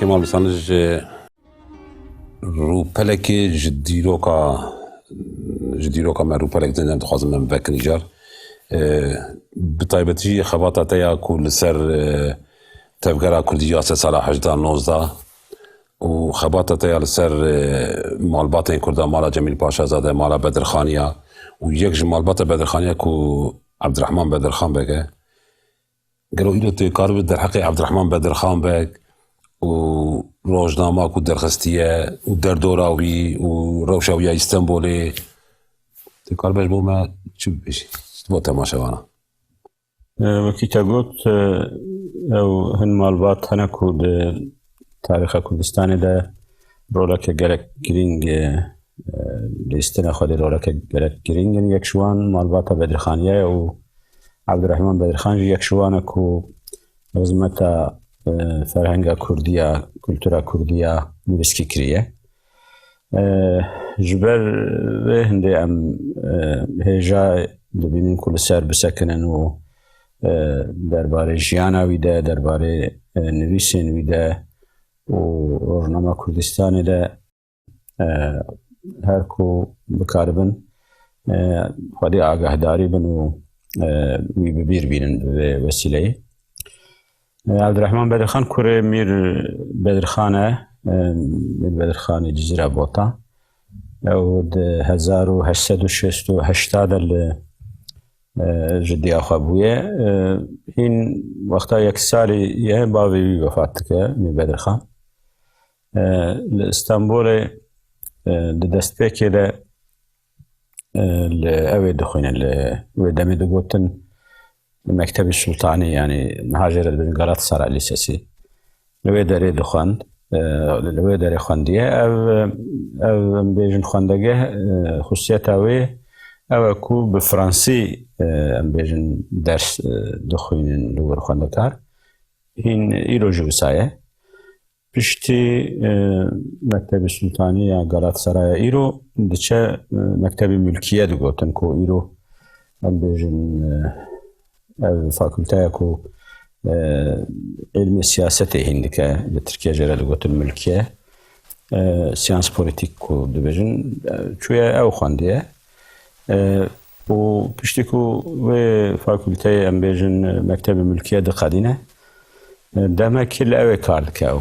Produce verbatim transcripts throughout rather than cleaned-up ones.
Mal Misanis ji rûpelekê ji dîroka, ji dîroka me rûpelek din em dixwazin em vekin îcar. E, bi taybetî jî xebata te ya ku li ser, e, tevgera Kurdî ya sed sala hejda nozda û xebata te ya li ser, e, malbatên Kurda, mala Cemîl Paşazade, mala Bedirxaniya û yek ji malbata Bedirxaniya ku Ebdirehman Bedirxan Beg e. Gelo îro tu karibî derheqê Ebdirehman Bedirxan Beg û rojnama ku derxistiye û derdora wî û rewşa wî ya Îstenbolê, tu karibî ji bo me çi bibêjî? Ji bo temaşevana. E, wekî te got, e, ew hin malbat hene ku di tarîxa Kurdistanê de roleke gelek girîng, e, e, lîstina xwe dê roleke gelek girîng in. Yek ji wan malbata Bedirxaniye ye û Ebdirehman Bedirxan jî yek ji wan e ku xizmeta, e, ferhenga Kurdî ya, kultura Kurdî ya nivîskî kiriye. E, ji ber vê hindê em, e, hêja dibînin ku li ser bisekinin û, e, derbarê jiyana wî de, derbarê, e, nivîsên wî de û rojnama Kurdistanê de, e, her ku bikaribin, e, xwedî agahdarî bin û, e, wî bi bîr bînin bi vê wesîleyê. E, Ebdirehman Bedirxan kurê Mîr Bedirxan e, e, Mîr Bedirxanê Cizîra Bota. Ew di hezar û heşt sed û şêst û heşt de li, e, ji diya xwe bûye. E, hîn wexta yek salî ye bavê wî wefat dike, Mîr Bedirxan. E, li Stenbolê, e, di destpêkê de, e, li ew ê dixwîne, li wê demê digotin Mektebî Sultanî, yanî niha jê re dibêjin Galatasaray Lisesi. Li wê derê dixwend, e, li wê derê xwendiye. Ev, ev, em bêjin xwendegeh, e, xusiyeta wê ew e ku bi fransî, e, em bêjin ders, e, dixwînin li wir xwendekar. Hîn îro jî wisa ye. Piştî, e, Mektebî Sultanî ya Galatasaraya îro diçe, e, Mektebî Mulkiye digotin ku îro em bêjin, e, ev fakulteya ku, e, ilmê siyasetê hîn dike, li Tirkiye jê re digotin Mulkiye. E, siyans politik ku dibêjin, e, çûye ew xwendiye. E, û piştî ku wê fakulteyê em bêjin, e, Mektebê Mulkiye diqedîne, e, demekî li ew ê kar dike ew.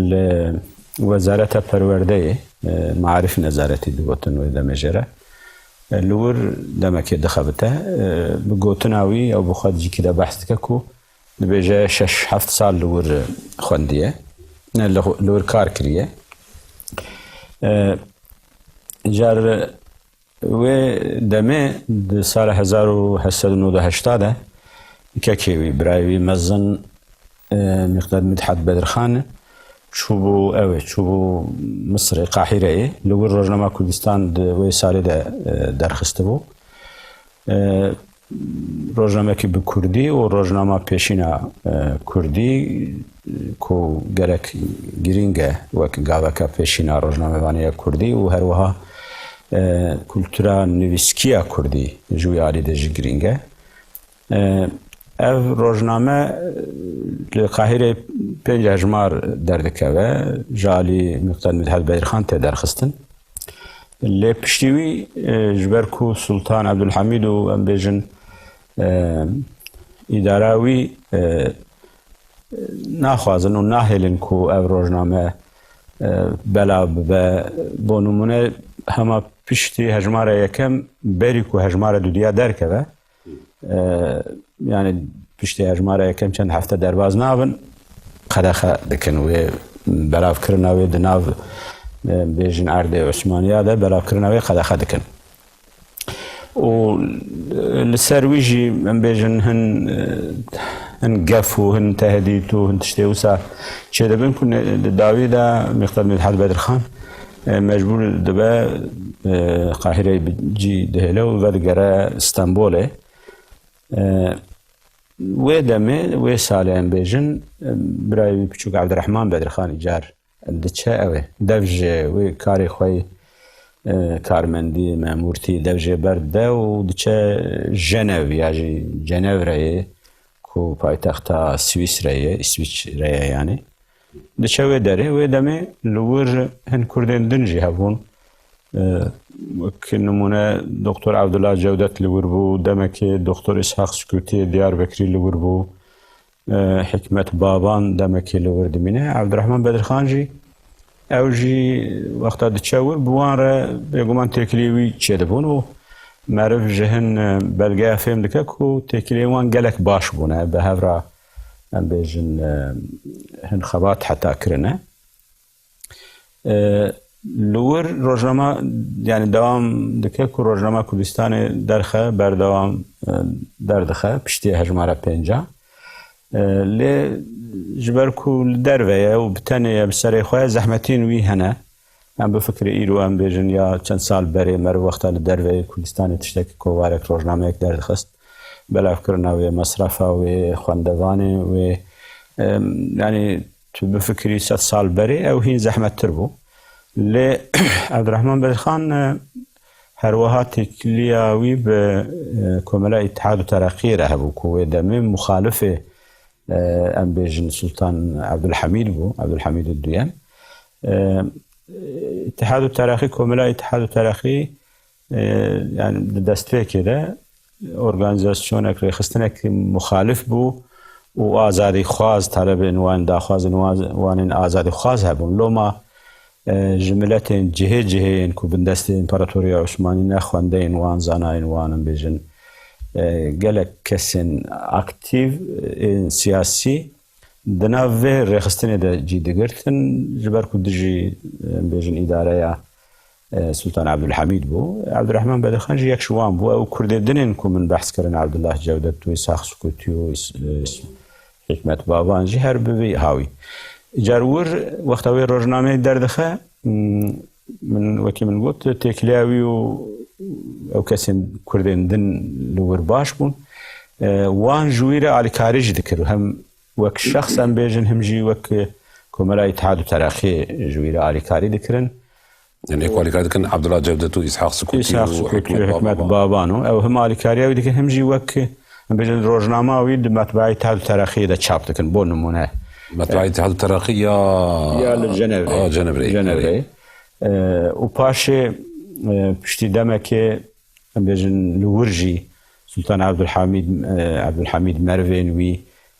Li Wezareta Perwerdeyê, e, Maarif Nezaretî digotin wê demê jê re. E, li wir demekê dixebite. E, bi gotina wî ew bi xwe di cîkî de behs dike ku dibêje şeş heft sal li wir xwendiye. Ne, li xwe, li wir kar kiriye. E, car Wê demê di sala hezar û heşt sed û nod û heşt de kekê wî, birayê wî mezin, e, Miqdad Midhat Bedirxan çûbû, ew ê çûbû Misirê, Qahireyê. Li wir Rojnama Kurdistan di wê salê de, e, derxistibû. E, rojnamekî bi kurdî û rojnama pêşîna, e, kurdî, e, ku gerek girîng e wek gaveka pêşîna rojnamevanî ya kurdî û her wiha, e, kultura nivîskî ya kurdî ji wî alî de jî girîng e. E, ev rojname, e, li Qahirê pênc hejmar derdikeve, ji alî Miqdad Midhat Bedirxan tê derxistin. Lê piştî wî, e, ji ber ku Sultan Ebdulhamîd û, em bêjin, e, îdara wî, e, naxwazin û nahêlin ku ev rojname, e, belav bibe. Bo nimûne, hema piştî hejmara yekem, berî ku hejmara dudiya derkeve, E, yanî piştî hejmara yekem çend hefte derbaz nabin, qedexe dikin. Wê belavkirina wê di nav, e, bêjin erdê Osmaniya de belavkirina wê qedexe dikin. Û, e, li ser wî jî em bêjin hin, e, hin gef û hin tehdît û hin tiştê wisa çêdibin ku ne, di dawî de Miqdad Midhat Bedirxan, e, mecbûr dibe, e, Qahireyê bi cî dihêle û vedigere Stenbolê. E, wê demê, wê salê em bêjin, e, birayê wî piçûk Evdirehman Bedirxan îcar diçe ew ê. Dev ji wê karê xwe yê, e, karmendî, memûrtî, dev jê berdide û diçe Jenev ya jî Cenevreyê ku paytexta Swîsreyê, Îswîçreyê yanî. Diçe wê derê, wê demê li wir hin Kurdên din jî hebûn. E, wek nimûne Doktor Evdullah Cewdet li wir bû, demekê Doktor Îshak Sukûtiyê Diyarbekirî li wir bû. E, Hikmet Baban demekê li wir dimîne. Evdirehman Bedirxan jî, ew jî wexta diçe wir, bi wan re bêguman têkiliyê wî çêdibûn û meriv ji hin, e, belgeya fêm dike ku têkiliyên wan gelek baş bûne, bi hev re, em bêjin, e, hin xebat heta kirine. E, li wir rojnama, yani dewam dike ku rojnama Kurdistanê derxe, berdewam, e, derdixe, piştî hejmara pênca. E, lê ji ber ku li derve ye û bi tenê ye, bi serê xwe ye, zehmetiyên wî hene. Em bifikirî îro, em bêjin, ya çend sal berê meriv wexta li derveyê Kurdistanê tiştekî kovarek, rojnameyek derdixist. Belavkirina wê, mesrefa wê, xwendevanê wê, em, yanî tu bifikirî sed sal berê ew hîn zehmettir bû. Lê Evdirehman Bedirxan, e, her wiha têkiliya wî bi, e, Komela Îtihad û Tereqiyê re hebû ku wê demê muxalifê, e, em bêjin Sultan Evdulhemîd bû, Evdulhemîd Duyem. E, Îtihad û Tereqî, Komela Îtihad û Tereqî, e, yani di destpêkê de organîzasyonek, rêxistinek muxalif bû û azadîxwaz, talebên wan, daxwazên wan, wanên azadîxwaz hebûn. Loma, e, ji miletên cihê cihê yên ku bindestê Împaratoriya Osmanî ne, xwendeyên wan, zanayên wan, em bêjin, e, gelek kesên aktîv, ên siyasî di nav vê rêxistinê de cî digirtin, ji ber ku dijî, em bêjin, îdareya, e, Sultan Abdulhamîd bû. Abdurrahman Bedirxan jî yek ji wan bû. Ew Kurdê din ên ku min behs kirin, Abdullah Cewdet û Îshak Sukutî û Îs-, Îs-, Hikmet Baban jî her bi vî hawî. Îcar wir wexta wê rojnameyê derdixe, m-, min, wekî min got, têkiliya wî û ew kesên Kurdên din li wir baş bûn. E, wan ji wî re alîkarî jî dikir û hem wek şexs, em bêjin, him jî wek Komela Îtihad û Tereqiyê ji wî re alîkarî dikirin. Yani êk alîkarî dikin Abdullah Cevdet û Îshak Sukutî Îshak û Sukutî û Hikmet Hikmet Baba. Baban û ew him alîkariya wî dikin, him jî wek, em bêjin, rojnama wî di metbaa Îtihad û Tereqiyê de çap dikin. Bo nimûne. Metbaa Îtihad û Tereqî ya Ya li Cenevre. Ha, Cenevre. Cenevre. E, û paşê, e, piştî demekê, em bêjin, li wir jî Sultan Abdulhamîd, e, Abdulhamîd merivên wî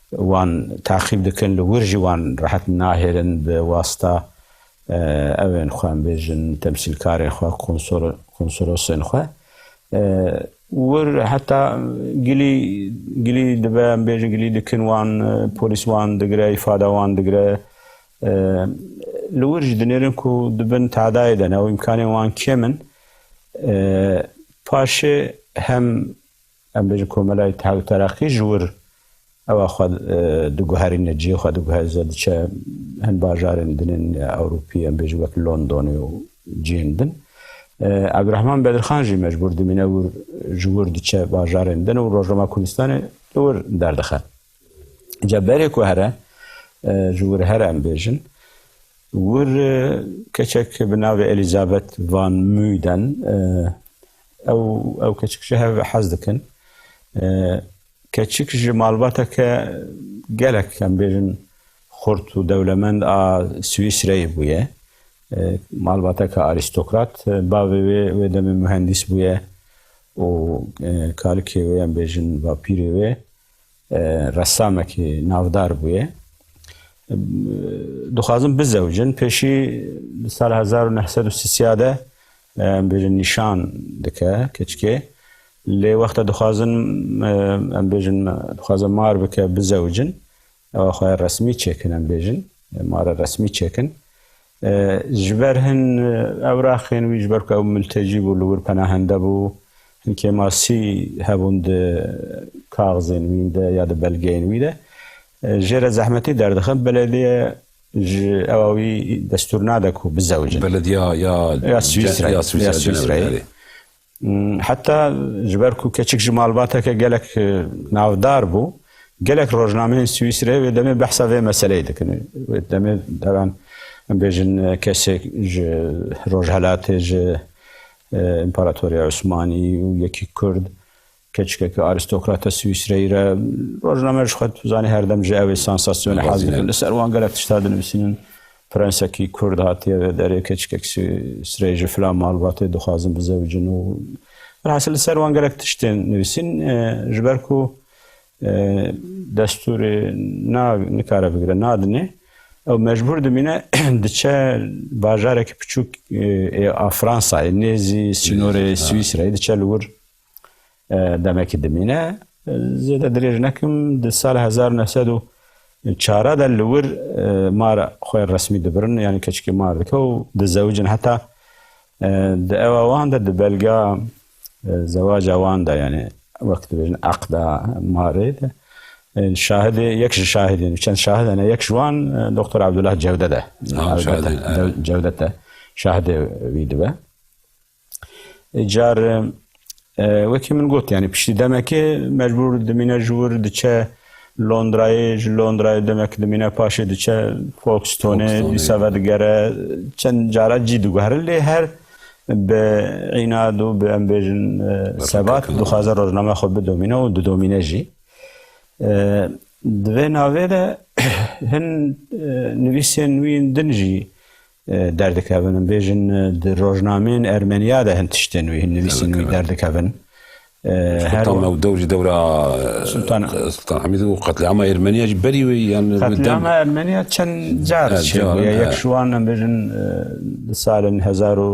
wan taqîb dikin, li wir jî wan rehet nahêlin bi wasta, e, ewên xwe, em bêjin, temsîlkarên xwe, konsol-, konsolosên xwe. E, wir heta gilî, gilî dibe, em bêjin, gilî dikin wan, e, polîs wan digire, îfada wan digire. E, li wir jî dinêrin ku di bin tadayê de ne û îmkanên wan kêm in. E, paşê hem, em bêjin, Komela Îtihad û Tereqî ji wir ewa xwe, e, diguherîne, cihê xwe diguherîze, diçe hin bajarên din ên Ewropî, em bêjin, wek Londonê û cihên din. E, Abdurrahman Bedirxan jî mecbûr dimîne wir, ji wir diçe bajarên din û Rojnama Kurdistanê li wir derdixe. Ca berê ku here, e, ji wir here, em bêjin, wir, e, keçek bi navê Elizabeth van Muyden, e, ew, ew keçik ji hev hez dikin. E, keçik ji malbateke gelek, em bêjin, xurt û dewlemend a Swîsreyê bûye. E, malbateke arîstokrat, e, bavê wê, wê demê muhendîs bûye û, e, kalikê wê, em bêjin, va pîrê wê, e, ressamekî navdar bûye. E, dixwazin bizewicin. Pêşî di sala hezar û neh sed û sî de, e, em bêjin, nîşan dike keçikê. Lê wexta dixwazin, e, em bêjin, dixwaze mar bike, bizewicin. Ewa xwe resmî çêkin, em bêjin. E, mara resmî çêkin. E, ji ber hin, e, ewraxên wî, ji ber ku ew miltecî bû, li wir penahende bû, hin kêmasî hebûn di kaxizên wî de ya di belgeyên wî de. E, jê re zehmetî derdixin. Belediye ji ewa wî destûr nade ku bizewicin. Belediya ya Ya Swîsreyê. Ya Swîsreyê, Ya Swîsreyê. Cenevre. Hmm, heta ji ber ku keçik ji malbateke gelek, e, navdar bû, gelek rojnameyên Swîsreyê wê demê behsa vê meseleyê dikin. Wê demê, devan, em bêjin, e, kesek ji Rojhelatê, ji, e, Împaratoriya Osmanî û yekî Kurd, keçikekî arîstokrata Swîsreyî re, rojname ji xwe tu zanî her dem ji ew ê sansasyonê hez dikin. Li ser wan gelek tişta dinivîsînin. Prensekî Kurd hatiye vê derê, keçikek Swîsreyî ji filan malbatê dixwazin bizewicin û velhasil li ser wan gelek tiştên nivîsîn, e, ji ber ku, e, destûrê na, nikare bigire, nadinê, ew mecbûr dimîne diçe bajarekî piçûk, e, ê a Fransayê, nêzî sînorê Swîsreyê, diçe li wir, e, demekî dimîne. E, zêde dirêj nekim, di sala hezar û neh sed û çar de li wir, e, mar xwe resmî dibirin, yanî keçikê mar dike û dizewicin. Heta, e, di ewa wan de, di belga, e, zewaca wan de, yanî wek dibêjin eqda marê de, e, şahidê, yek ji şahidên, çend şahid hene, yek ji wan, e, Doktor Abdullah Cewdet e. Ha, Cewdet e, şahidê, e. Dew-, Cewdet e, şahidê wî dibe. Car, e, wekî min got, yanî piştî demekê mecbûr dimîne ji wir diçe Londrayê, ji Londrayê demek dimîne paşê diçe Folkestoneê, Folkestoneê. Dîsa vedigere, çend cara cî diguhere, lê her bi înad û bi, em bêjin, e, sebat dixwaze rojname xwe bidomîne û didomîne jî. E, di vê navê de hin, e, nivîsên wî din jî, e, derdikevin. Em bêjin, e, di rojnameyên Ermeniya de hin tiştên wî, hin nivîsên wî derdikevin. E, Ji her xwe tam ew dewr jî dewra, e, Sultan, Sultan Hemîd û qetlîama Ermeniya jî berî wê, yan Qetlîama Ermeniya çend car çêbûye. Yek ji wan, em bêjin, e, di salên hezar û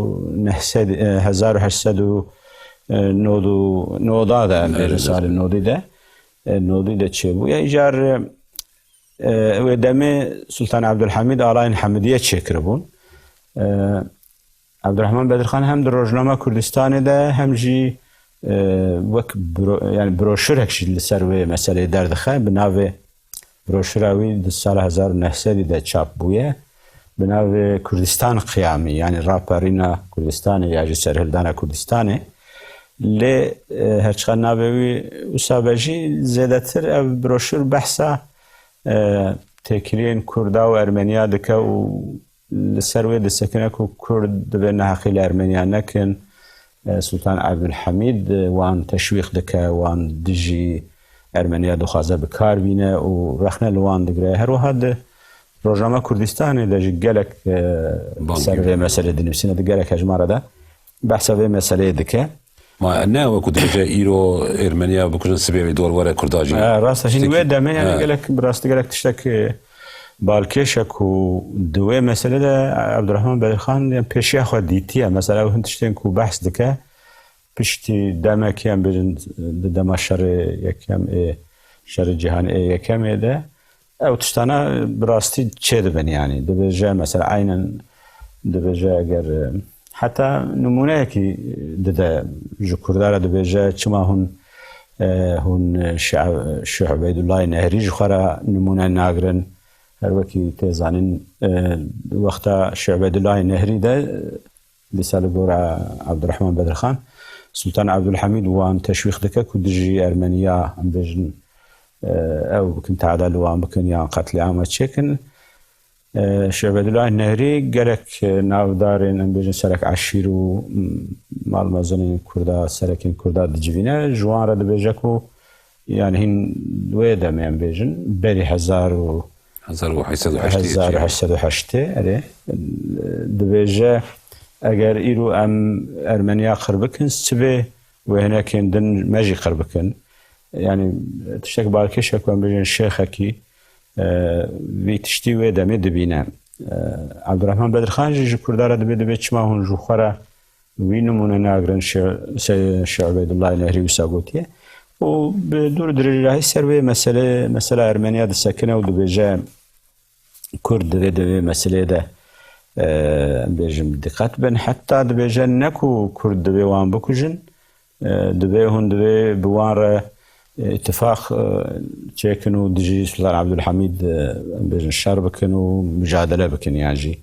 neh sed, e, hezar û heşt sed û nod û noda de, em bêjin salên nodî de, e, nodî de çêbûye. Îcar, e, wê demê Sultan Ebdulhemîd alayên Hemidiyê çêkiribûn. E, Ebdurehman Bedirxan hem di Rojnama Kurdistanê de hem jî, e, wek bro-, yani broşurek jî li ser wê meseleyê derdixe. Bi navê broşura wî di sala hezar û neh sedî de çap bûye. Bi navê Kurdistan Qiyamî, yani raperîna Kurdistanê ya jî serhildana Kurdistanê. Lê, e, her çiqas navê wî wisa be jî, zêdetir ev broşur behsa, e, têkiliyên Kurda û Ermeniya dike û li ser wê disekine ku Kurd divê neheqî li Ermeniya nekin. E, Sultan Ebdulhemîd, e, wan teşwîq dike, wan dijî Ermeniya dixwaze bi kar bîne û rexne li wan digire. Her wiha di Rojnama Kurdistanê de jî gelek, e, ser vê meselê dinivîsîne, di gelek hejmara de behsa vê meseleyê dike. Ma ne wekî dibêje îro Ermeniya bikujin, sibê wê dor were Kurda jî. E, rast e. Jî wê demê, yani, gelek, bi rastî gelek tiştek, e, balkêş e ku di wê meselê de Ebdurehman Bedirxan, yani, pêşiya xwe dîtiye. Mesela ew hin tiştên ku behs dike, piştî demekê, em bêjin, di dema şerê yekem ê, şerê cîhanê ê yekemê de, ew tiştana bi rastî çêdibin, yanî dibêje, mesela, eynen dibêje, eger, e, heta nimûneyekî dide ji Kurda re, dibêje, çima hûn, e, hûn Şi-, Şêx Ubeydullahê Nehrî ji xwe re nimûne nagirin? Her wekî tê zanîn, e, wexta Şêx Ubeydullahê Nehrî de, e, Dîsa li gora Ebdurehman Bedirxan, Sultan Ebdulhemîd wan teşwîq dike ku dijî Ermeniya, em bêjin, e, ew bikin, teada li wan bikin yan qetlîama çêkin. E, Şêx Ubeydullahê Nehrî gelek, e, navdarên, em bêjin, serek eşîr û, m, malmezinên Kurda, serekên Kurda dicivîne. Ji wan re dibêje ku, yani, hîn wê demê, em bêjin, berî hezar û hezar û heşt sed û heştê, hezar û heşt sed û heştê, erê. Dibêje, eger îro em Ermeniya qir bikin, sibê wêhnekên din me jî qir bikin. Yani, tiştek balkêş e ku em bêjin şêxekî, e, vî tiştî wê demê dibîne. E, Ebdurehman Bedirxan jî ji Kurda re dibê, dibê çima hûn ji xwe re wî nimûne nagirin, Şê-, Şê-, Şêx Ubeydullahê Nehrî wisa gotiye. Û bi dûr dirêjahî ser vê mesele, mesela Ermeniya disekine û dibêje, Kurd divê di vê meseleyê de, e, em bêjin, diqet bin. Heta dibêje ne ku Kurd divê wan bikujin, e, divê hûn divê bi wan re, e, îtifaq, e, çêkin û dijî Sultan Ebdulhemîd, e, em bêjin, şer bikin û micadele bikin yan jî.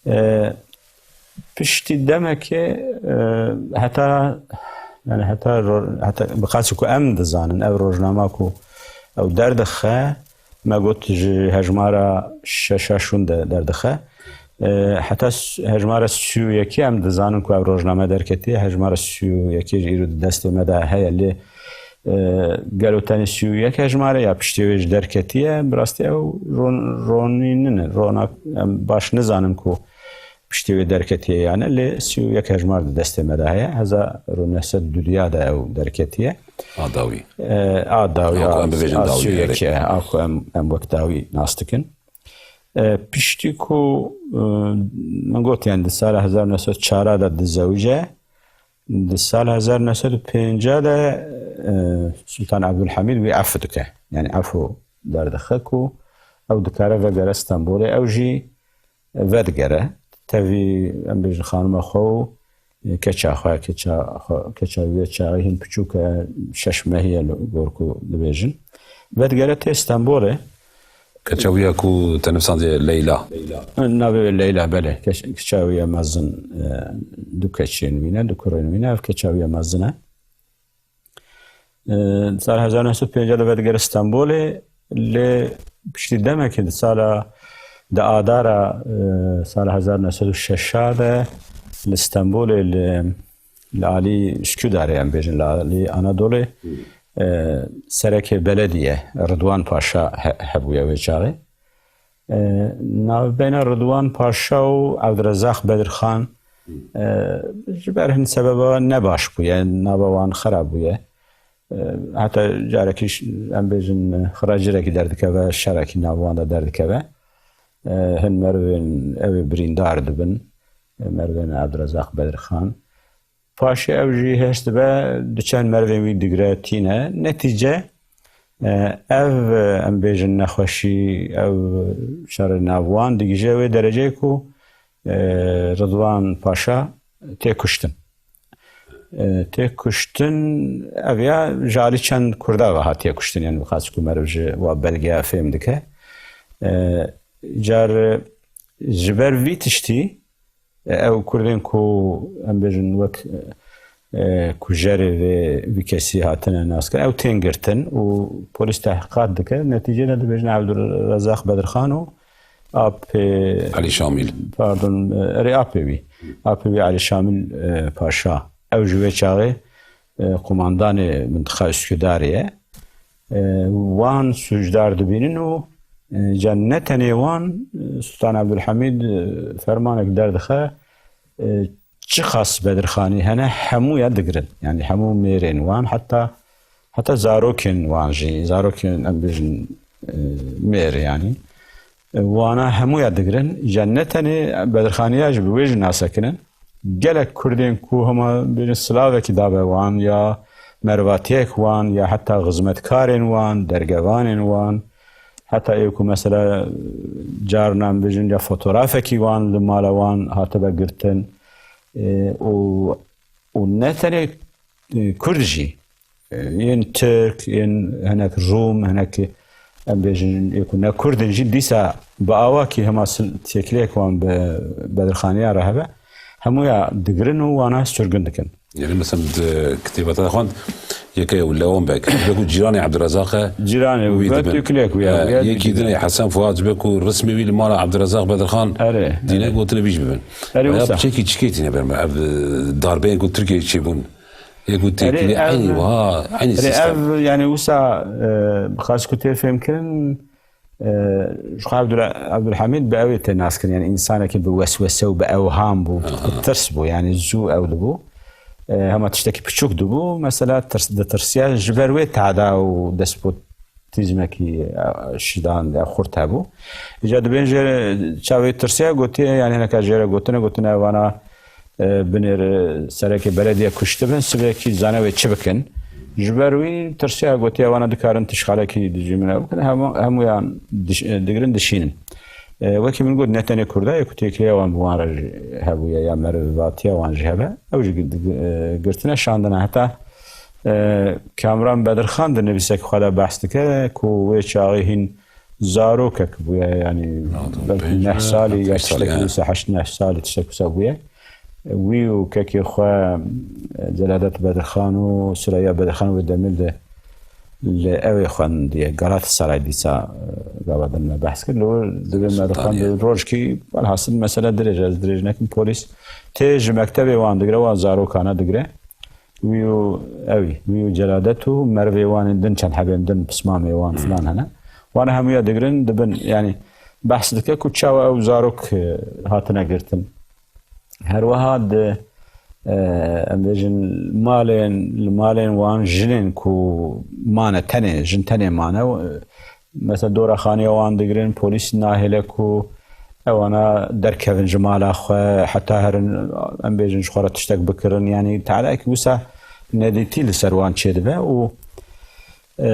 E, Piştî demekê, e, heta, yani heta ro-, heta bi qasî ku em dizanin, ev rojnama ku ew derdixe, me got ji hejmara şeşa şûn de derdixe. E, heta s-, hejmara sî û yekê em dizanin ku ev rojname derketiye, hejmara sî û yekê jî îro di destê me de heye, lê E, gelo tenê sî û yek hejmar e ya piştî wê jî derketiye? Bi rastî ew ron-, ronî nîne. Ronak em baş nizanim ku piştî wê derketiye yan ne, lê sî û yek hejmar di destê me de heye. Hezar û neh sed û duduya de ew derketiye. A dawî. E, a dawî, A ku a, em bibêjin a dawî, sî û yek erê. E, a ku em, em wek dawî nas dikin. E, piştî ku, e, min got, yani di sala hezar û neh sed û çar de dizewice, di sala hezar û neh sed û pênc de, e, Sultan Abdulhamid wî efû dike. Yani efû derdixe ku ew dikare vegere Stenbolê, ew jî vedigere. Tevî, em bêjin, xanima xwe û, e, keça xwe, keça xwe, keça wî ya çaxê hîn piçûk e, şeş mehî ye li gor ku dibêjin. Vedigere tê Stenbolê. Keça wî ya ku te nivîsandiye Leyla. Navê wê Leyla, belê. Keç-, keça wî ya mezin, e, du keçên wî ne, du kurên wî ne, ev keça wî ya mezin e. E, sala hezar neh sed û pêncî de vedigere Stenbolê, lê piştî demekê di sala, di adara, e, sala hezar neh sed û şeş de li Stenbolê, li, li alî Üsküdarê, em bêjin, li alî Anadolê, e, serekê belediye Ridwan Paşa he-, hebûye wê çaxê. E, navbeyna Ridwan Paşa û Evdirezaq Bedirxan, e, ji ber hin sebeba nebaş bûye, nava wan xera bûye. E, heta carekî ş-, em bêjin, xiracirekî derdikeve, şerekî nav wan de derdikeve. E, hin merivên ew ê birîndar dibin, e, merivên Evdirezaq Bedirxan. Paşê ew jî hêrs dibe, du çend merivên wî digire tîne. Netîce, e, ev, e, em bêjin nexweşî, ev şerê nav wan digihîje wê dereceyê ku, e, Ridwan Paşa tê kuştin. E, tê kuştin, ev ya ji alî çend Kurda ve hatiye kuştin, yani bi xas ku meriv ji wa belgeya fêm dike. E, car ji ber vî tiştî, ew Kurdên ku em bêjin wek, e, kujerê vê, vî kesî hatine naskirin, ew tên girtin û polîs tehqîqat dike. Netîcê de dibêjin Evdurrezaq Bedirxan û apê Elî Şamîl. Pardon, e, erê, apê wî. Apê wî Elî Şamîl, e, Paşa. Ew ji wê çaxê, e, qumandanê mintiqa Üsküdarê ye. E, wan sûcdar dibînin û, e, ca ne tenê wan, e, Sultan Abdulhamid, e, fermanek derdixe, e, çi xas Bedirxanî hene, hemû ya digirin. Yani hemû mêrên wan, heta, heta zarokên wan jî, zarokên, em bêjin, e, mêr yani. E, wana hemû ya digirin. Ca ne tenê Bedirxaniya jî bi wê jî nasekinin. Gelek Kurdên ku hema bêjin silavekî dabe wan ya merivatiyek wan ya heta xizmetkarên wan, dergevanên wan, heta ê ku mesela carna em bêjin ya fotografekî wan li mala wan hatibe girtin. E, û, û ne tenê, e, Kurd jî, e, yên Tirk, yên hinek Rûm, hinek, em bêjin, ê ku ne Kurd in jî dîsa bi awakî hema sil-, têkiliyek wan bi Bedirxaniya re hebe, hemûya digirin û wana sürgün dikin. Yani mesela di kitêba te de xwend, yeke ew Lewon Beg, ji ber ku cîranê Ebdurezaq e, Cîranê wî wî dibin. Têkiliyek wî ye, E, wî ye yekî dibin. Dinê Hesen Fuat, ji ber ku rismê wî li mala Ebdurezaq Bedirxan Erê, dîne, erê. Gotine vî jî bibin. Erê, Veya wisa. Piçekî çikê tîne ber me, ev, e, darbeyên ku Tirkiyeyê çêbûn. Yek û Erê, têkilî ev, eynî wiha, eynî erê, sistem. Ev, yani, wisa, e, bi xas ku tê fêmkirin, e, ji xwe Abdul-, Abdulhamid bi ew ê tê naskirin, yani, însanekî bi weswese û bi ewham bû, Aha. bi tirs bû, yani, zû ew dibû. E, hema tiştekî piçûk dibû, mesela, tirs, ditirsiya ji ber wê tehda û despot tîzmekî, e, şidan ya xurt hebû. Îca dibên jê çavê tirsiya gotiye, yani hineka jê re gotine, gotine vana, e, binêr, e, serekê belediye kuştibin, sibekî zane wê çi bikin. Ji ber wî tirsiya gotiye vana dikarin tişxalekî dijî min re bikin, hemû, hemûyan diş-, e, digirin dişînin. E, wekî min got, ne tenê Kurda ye ku têkiliya wan bi wan re jî hebûye ya merivatiya wan jî hebe, ew jî gi-, gi-, e, girtine şandine. Heta, e, Kamran Bedirxan di nivîsekî xwe de behs dike ku wê çaxê hîn zarokek bûye, yanî Pardon, belkî pênc neh ve, salî ya pênc salî, tiştekî he. wisa, heşt neh salî tiştek wisa bûye. Wî û kekê xwe, e, Celadet Bedirxan û Süreyya Bedirxan wê demê li, li ew ê xwendiye, Galatasaray dîsa, e, gava din me behs kir. Li wir divê me Sultaniye. Dixwend rojkî, welhasil mesele dirêj, ez dirêj nekim, polîs tê ji mektebê wan digire, wan zarokane digire. Wî û ewî, wî û Celadet û merivê wan ên din, çend hebên din, pismamê wan filan hene. Wana hemûya digirin dibin, yanî behs dike ku çawa ew zarok, e, hatine girtin. Her wiha di, e, em bêjin malên, li malên wan jinên ku mane tenê, jin tenê mane, e, mesela dora xaniya wan digirin, polîs nahêle ku ewana derkevin ji mala xwe, heta herin, em bêjin, ji xwe re tiştek bikirin. Yanî tehdayekî wisa nedîtî li ser wan çêdibe û, e,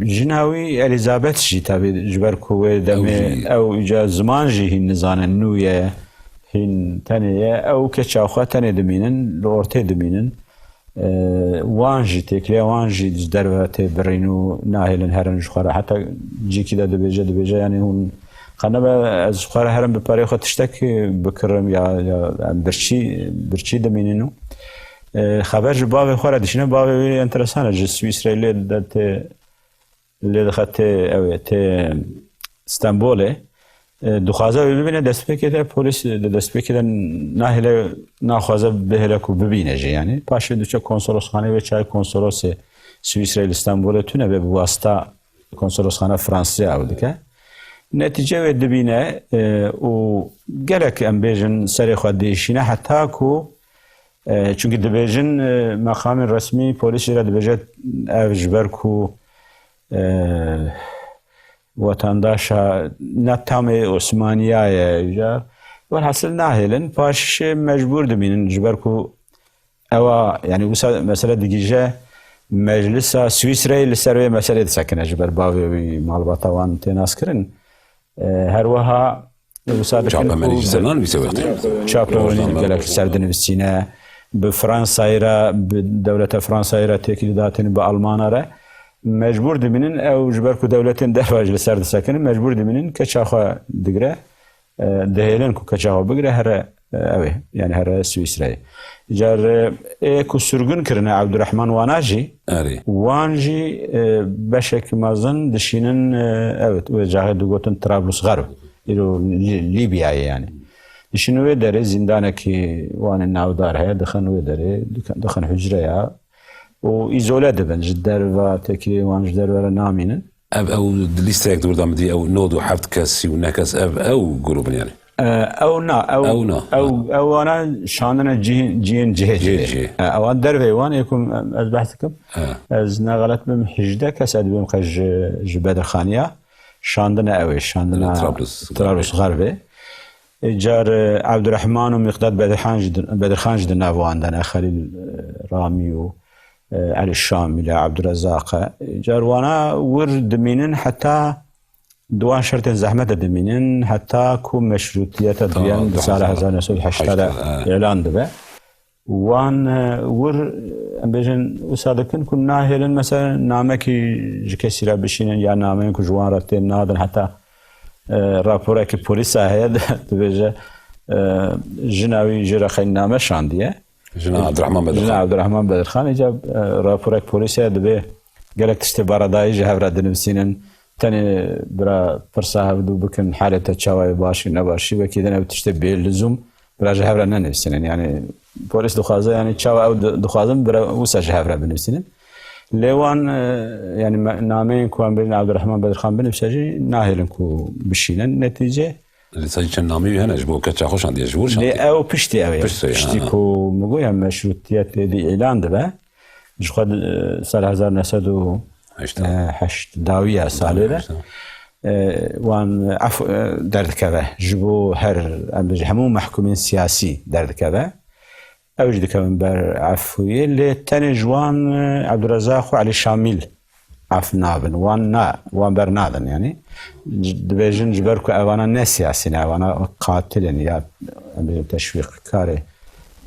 jina wî Elizabeth jî, tabî, ji ber ku wê demê ew îca ziman jî hîn nizane, nû ye, hîn tenê ye. Ew keça xwe tenê dimînin, li ortê dimînin. E, wan jî, têkiliya wan jî ji derve tê birîn û nahêlin herin ji xwe re. Heta cîkî de dibêje, dibêje, yanî hûn qe nebe ez ji xwe re herim bi perê xwe tiştek bikirim ya, ya em birçî, birçî dimînin û, e, xeber ji bavê xwe re dişîne. Bavê wî enteresan e, ji Swîsreyê lê de tê, lê dixe tê, ew ê, tê Stenbolê. E, dixwaze wê bibîne, destpêkê de polîs di destpêkê de nahêle, naxwaze bihêle ku bibîne jî, yanî. Paşê diçe konsolosxanê wê, çaye konsolosê Swîsreyê li Stenbolê tune be, bi wasita konsolosxana Fransiya ew dike. Netîce wê dibîne, e, û gelek, em bêjin, serê xwe diêşîne heta ku, e, çunkî dibêjin, e, meqamên resmî polîs jî re dibêje ev ji ber ku, e, wetandaşa ne tamê Osmaniya ye, îcar. Welhasil nahêlin, paşê mecbûr dimînin, ji ber ku ewa, yanî wisa mesele digihîje meclisa Swîsreyê, li ser wê meselê disekine, ji ber bavê wî malbata wan tê naskirin. E, her wiha wisa dikin Çapemenî ku jî ser nanivîse wextê. Çapemenî Rojname. Gelek ser dinivîsîne, bi Fransayê re, bi dewleta Fransayê re têkilî datînin, bi Almana re. Mecbûr dimînin, ew ji ber ku dewletên derve jî li ser disekinin, mecbûr dimînin keça xwe digre, e, dihêlin ku keça xwe bigre, here, e, ew ê, yanî here Swîsreyê. Car, e, ê ku sirgûn kirine Abdurrahman wana jî, Erê. Wan jî, e, beşek mezin dişînin, e, evet, wê caxê digotin Trablus Xerb. Îro Lî-, Lîbyayê yanî. Dişînin wê derê, zîndanekî wan ê navdar heye, dixin wê derê, dixin, dixin hucreya û îzole dibin. Ji derve, têkiliyê wan ji derve re namînin. Ev, ew lîstek di wir de min dî, ew nod û heft kes, sî û neh kes, ev, ew grûb in yanî. E, ew na, ew, Ew na, ew, ha. Ew wana şandine cihê-, cihên cihê Cihê cihê. Cihê. E, ewan derveyê wan ê ku ez behs dikim. Ha. Ez ne xelet bim, hejdeh kes ez dibêm qe ji, ji Bedirxaniya. Şandine ew ê, şandina Trablus Trablus Xerbê. Ê car, e, Abdurrahman û Miqdad Bedirhan jî di, Bedirxan jî di nav wan de ne, Xelîl, e, Ramî û, e, Elî Şamîl e, Abdurezaq e. Car wana wir dimînin heta di wan şertên zehmet de dimînin, heta ku meşrûtiyeta Tamam, duyan di sala tamam. hezar neh sed û heştê de Heştê, ha. îlan dibe. Wan, e, wir, em bêjin, wisa dikin ku nahêlin, mesela, namekî ji kesî re bişînin ya nameyên ku ji wan re tên nadin, heta, e, raporekî polîsa heye, dibêje, e, jina wî jê re xeynîname şandiye. Jina Abdurrahman Bedirxan. Jina Abdurrahman Bedirxan, îca, e, raporek polîsê dibê gelek tiştê baradayî ji hev re dinivîsînin. Tenê bira pirsa hevdû bikin, halê te çawa ye, baş î, ne baş î, wekî din ew tiştê bê lizûm bira ji hev re nenivîsînin. Yanî polîs dixwaze, yanî çawa ew di-, dixwazin bira wisa ji hev re binivîsînin. Lê wan, e, yanî me-, nameyên ku em bêjin Abdurrahman Bedirxan binivîse jî nahêlin ku bişînin. Netîce Lê sadî çend nameyê wî hene ji bo keça xwe şandiye, ji wir Lê şandiye. Ew piştî ew ê. Piştî, Piştî ha. ku min got ya meşrûtiyet êdî îlan dibe. Ji xwe di, e, sal hezar neh sed û heştê. E, heşt dawiya salê de. Heştê. E, wan ef, e, derdikeve. Ji bo her, em bêjin, hemû mehkumên siyasî derdikeve. Ew jî dikevin ber efûyê. Lê tenê ji wan, e, Abdurezaq û Elî Şamîl ef nabin. Wan na, wan bernadin yanî. Dibêjin ji ber ku evana ne siyasî ne, evana qatil in ya, em bêjin, teşwîqkarê,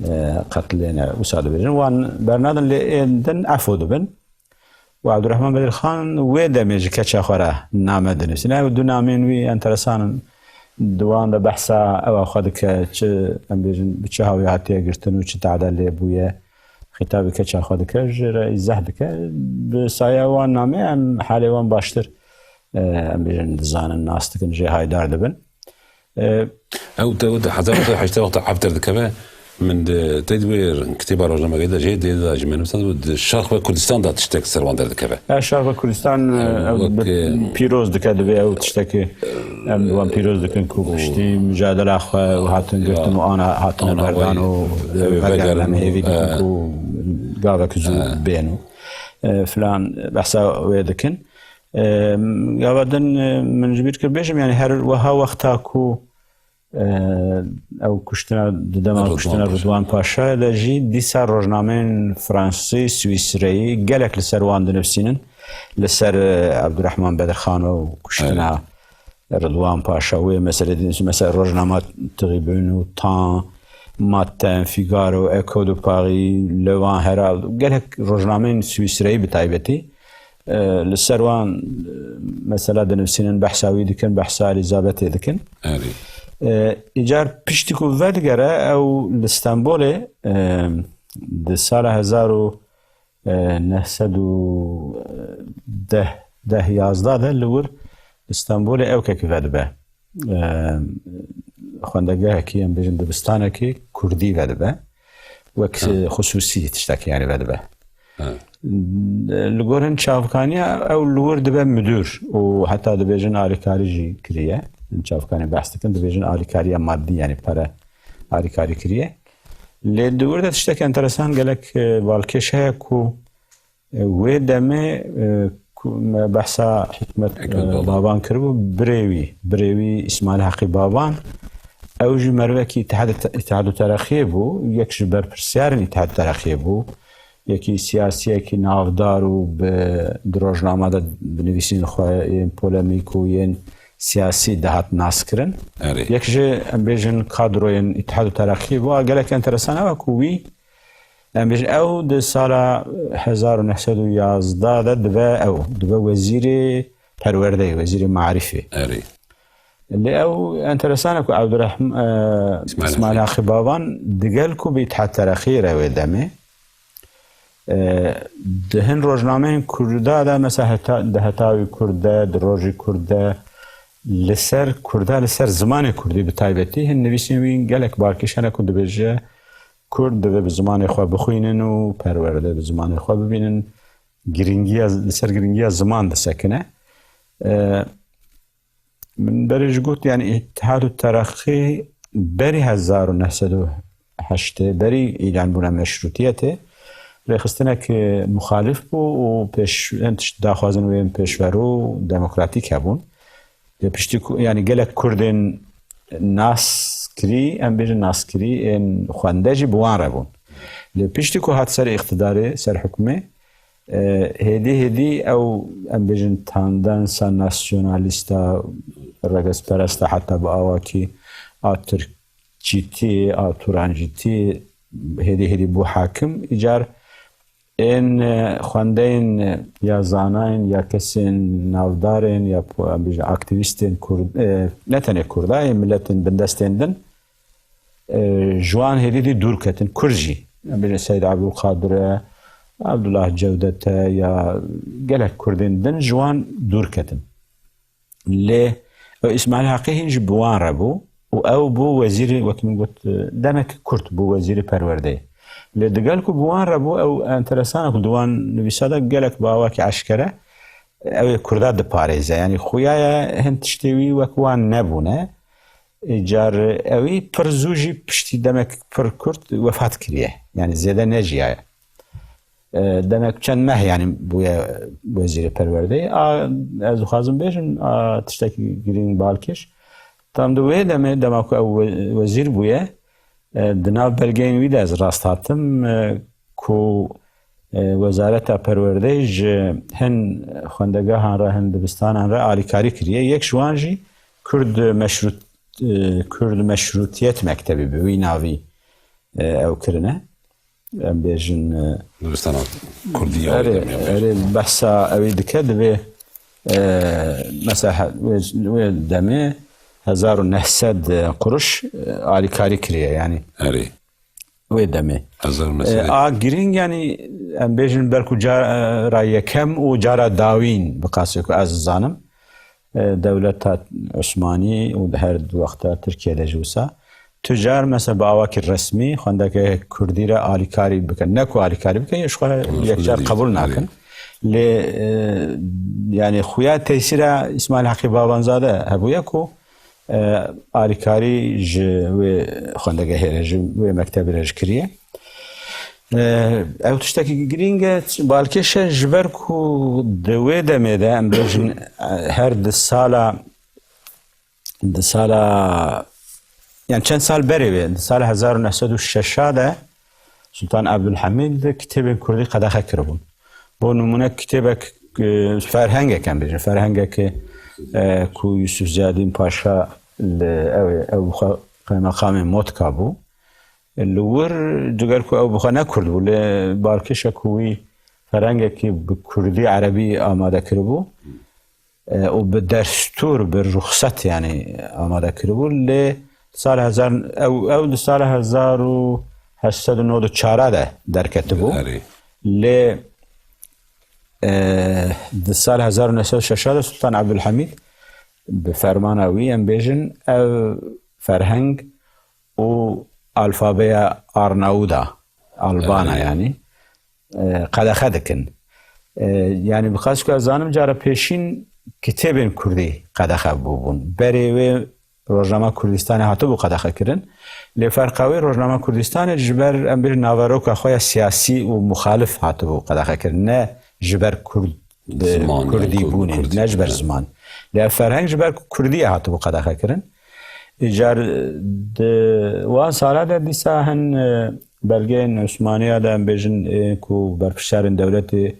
e, qetlê ne, wisa dibêjin. Wan bernadin, lê ên din efû dibin. Û Abdurrahman Bedirxan wê demê ji keça xwe re name dinivîsîne. Ew du nameyên wî enteresan in. Di wan de behsa ewa xwe dike, çi, em bêjin, bi çi hawî hatiye girtin û çi tehde lê bûye. Xîtabî keça xwe dike, jê re îzeh dike. Bi saya wan namê em halê wan baştir, e, em bêjin, dizanin, nas dikin, jê haydar dibin. E, Ew te, ew te hezar neh sed û heştê wexta ef derdikeve, Min di tey di wê kitêba rojnamegehî de jê dê de jî me nivîsand, di Şerq ve Kurdistan de tiştek ser wan derdikeve. Ya Şerq ve Kurdistan, e, ew wek, bi e, pîroz dike, divê ew tiştekî em di wan pîroz dikin ku piştî mücadela xwe û hatin girtin û ana hatine berdan û vegerin, em hêvî dikin ku gavek zû bêno, e, filan behsa wê dikin. E, gava din, e, min ji bîr kir bêjim, yani her weha wexta ku e, ew kuştina, di dema Ridwan kuştina Paşa. Ridwan Paşa de jî dîsa rojnameyên Fransî, Swîsreyî gelek li ser wan dinivîsînin. Li ser, e, Abdurrahman Bedirxan û kuştina Ridwan Paşa, wê mesele dinivîsîn. Mesela rojnama Tribune û Temps, Matin, Figaro, Echo de Paris, Le Vent, Herald, gelek rojnameyên Swîsreyî bi taybetî. E, li ser wan, e, mesela dinivîsînin, behsa wî dikin, behsa Elîzabetê dikin. Erê. E, îcar piştî ku vedigere, ew li Stenbolê, e, di sala hezar û neh sed û deh, deh yazdeh de li wir li Stenbolê ewkekî vedibe. E, xwendegehekî, em bêjin dibistanekî kurdî vedibe. Wek, ha, e, xusûsî tiştekî, yani vedibe. Ha. Li gor hin çavkaniya ew li wir dibe müdür û heta dibêjin alîkarî jî kiriye. Hin çavkanî behs dikin, dibêjin alîkariya madî, yani pere alîkarî kiriye. Lê di wir de tiştek enteresan, gelek, e, balkêş heye ku, e, wê demê, e, ku me behsa Hikmet, Hikmet e, Baban. Baban kiribû, birê wî, birê wî Îsmaîl Heqî Baban, ew jî merivekî Îtihad, Îtihad û Terexiyê bû, yek ji berpirsiyarên Îtihad Terexiyê bû, yekî siyasiyekî navdar û bi, di rojnama de bi nivîsîn xwe yên polemîk û yên siyasî dihat naskirin. Erê. Yek ji, em bêjin, kadroyên Îtihad û Teraqiyê bû. A gelek enteresan ew e ku wî, em bêjin, ew di sala hezar û neh sed û yazdeh de dibe ew, dibe wezîrê perwerdeyê, wezîrê marîfê. Erê. Lê ew enteresan e ku Abdurrahim, e, Îsmaîl Îsmaîl Haqî Baban digel ku bi Îtihad Teraqiyê re wê demê, e, di hin rojnameyên Kurda de, mesela heta, di Hetawî Kurd de, di Rojî Kurd de, li ser Kurda, li ser zimanê Kurdî bi taybetî, hin nivîsên wî gelek balkêş hene ku dibêje, Kurd divê bi zimanê xwe bixwînin û perwerde bi zimanê xwe bibînin. Giringiya, li ser giringiya ziman disekine. E, Min berê jî got, yani Îtihad û Teraqî berî hezar û neh sed û heştê, berî îlan bûna meşrûtiyetê, rêxistinek muxalif bû û pêş, hin tişt daxwazin wê yên pêşverû û demokratîk hebûn. Lê piştî ku, yani gelek Kurdên naskirî, em bêjin naskirî, ên xwende jî bi wan re bûn. Lê piştî ku hat ser îqtidarê, ser hukmê, E, hêdî hêdî ew, em bêjin, tendansa nasyonalîsta, regezperesta, heta bi awakî atirkçîtî, aturancîtî hêdî hêdî bû hakim. Îcar ên, e, xwendeyên, e, ya zanayên, ya kesên navdarên, ya po-, em bêjin, aktîvîstên Kurd, e, ne tenê Kurda, ê miletên bindestên din, e, ji wan hêdî dî dûr ketin. Kurd jî, em bêjin Seyd Ebdulkadir e, Abdullah Cewdet e, ya gelek Kurdên din ji wan dûr ketin. Lê ew Îsmaîl Heqî hîn jî bi wan re bû û ew bû wezîrê, wek min got, e, demek kurt bû wezîrê perwerdeyê. Lê digel ku bi wan re bû, ew enteresan e ku di wan nivîsa de gelek bi awakî eşkere ew ê Kurda diparêze. Yanî xuya ye hin tiştê wî wek wan nebûne. Îcar ewî pir zû jî piştî demek pir kurt wefat kiriye. Yanî zêde nejiyaye. E, demek çend meh yanî bûye wezîrê perwerdeyê. A, ez dixwazim bêjim, a, tiştekî girîng balkêş. Tam di wê demê, dema ku ew we-, wezîr bûye, e, di nav belgeyên wî de ez rast hatim, e, ku, e, Wezareta Perwerdeyê ji hin xwendegehan re, hin dibistanan re alîkarî kiriye. Yek ji wan jî Kurd Meşrût-, e, Kurd Meşrûtiyet Mektebî bi wî navî, e, ew kirine. Em bêjin, e, Dibistana Kurdî ya wê erê, demê em bêjin. Erê, behsa ewî dike, divê, e, mesela he-, wê, wê demê hezar û neh sed quruş, e, alîkarî kiriye, yanî. Erê. Wê demê. Hezar û neh sed. E, a girîng, yanî em bêjin belku cara yekem û cara dawîn bi qasê ku ez dizanim, e, dewleta Osmanî û di her du wexta Tirkiye de jî wisa tu car mesela bi awakî resmî xwendeke kurdî re alîkarî bikin. Ne ku alîkarî bikin, ya ji xwe yekcar qebûl nakin. Lê, e, yani xuya tesîra Îsmaîl Heqî Babanzade hebûye ku, e, alîkarî ji wê xwendegehê re, ji wê mektebê re jî kiriye. E, ew tiştekî girîng e, balkêş e, ji ber ku di wê demê de, em bêjin, e, her di sala, di sala, yani çend sal berê wê, di sala hezar û neh sed û şeş de Sultan Abdulhamid kitêbên kurdî qedexe kiribûn. Bo nimûne kitêbek, e, ferhengek em bêjin, ferhengekê, e, ku Yusuf Ziyadîn Paşa li ew, ew bi xwe qeymeqamê Motka bû. Li wir, diger ku ew bi xwe ne kurd bû, lê balkêş e ku wî ferhengekî bi kurdî, erebî amade kiribû, e, û bi destûr, bi ruxset, yani, amade kiribû. Lê sal hezar, ew, ew di sal hezar û heşt sed û nod û çar de derketibû. Erê. Lê, e, di sal hezar û neh sed û şeş de Sultan Abdulhamid bi fermana wî, em bêjin, ev ferheng û alfabeya Arnauda, Albana, erê, yani, e, qedexe dikin. E, yani, bi qas ku ez zanim, cara pêşîn kitêbên kurdî qedexe bûbûn. Berê wê Rojnama Kurdistanê hatibû qedexe kirin. Lê ferqa wê, Rojnama Kurdistanê ji ber, em bêjin, naveroka xwe ya siyasî û muxalif hatibû qedexe kirin. Ne ji ber kurd, Ziman, kurdî bûnê, kurd, ne ji ber, evet, ziman. Lê ev ferheng ji ber ku kurdî ye hatibû qedexe kirin. Îcar di wan sala de dîsa hin, e, belgeyên Osmaniya de, em bêjin, ê ku berpirsiyarên dewletê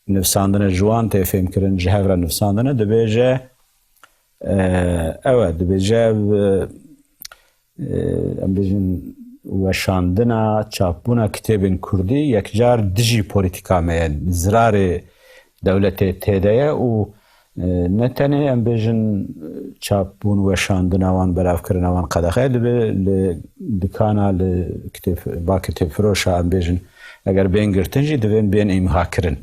nivsandine, ji wan tê fêmkirin, ji hev re nivsandine, dibêje, e, ew e, dibêje, ev, e, em bêjin, weşandina, çapbûna kitêbên kurdî yekcar dijî polîtîka me ye, zirarê dewletê tê de ye û, e, ne tenê, em bêjin, çapbûn, weşandina wan, belavkirina wan qedexe dibe, li dikana, li kitêb, ba kitêbfiroşa, em bêjin, eger bên girtin jî, divên bên îmha kirin.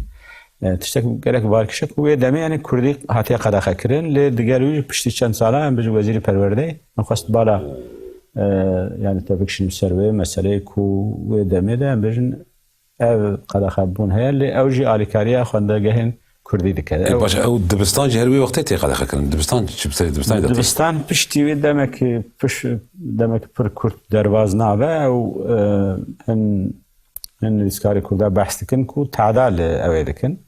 E, tiştek gelek balkêş e ku wê demê, yani, kurdî hatiye qedexe kirin, lê digel wî jî piştî çend sala, em bêjin, wezîrî perwerdeyê min xwest bala, e, yani, te bikişînim ser wê meseleyê ku wê demê de, em bêjin, ev qedexebûn heye, lê ew jî alîkariya xwendegehên kurdî dike. Ê, ew baş, ew dibistan jî her wê wextê tê qedexe kirin. Dibistan çi bi serê dibistanê de tê? Dibistan piştî wê demekî piş-, demekî pir kurt derbas nabe. Ew, e, hin, hin nivîskarê kurda behs dikin ku tehda li ew ê dikin.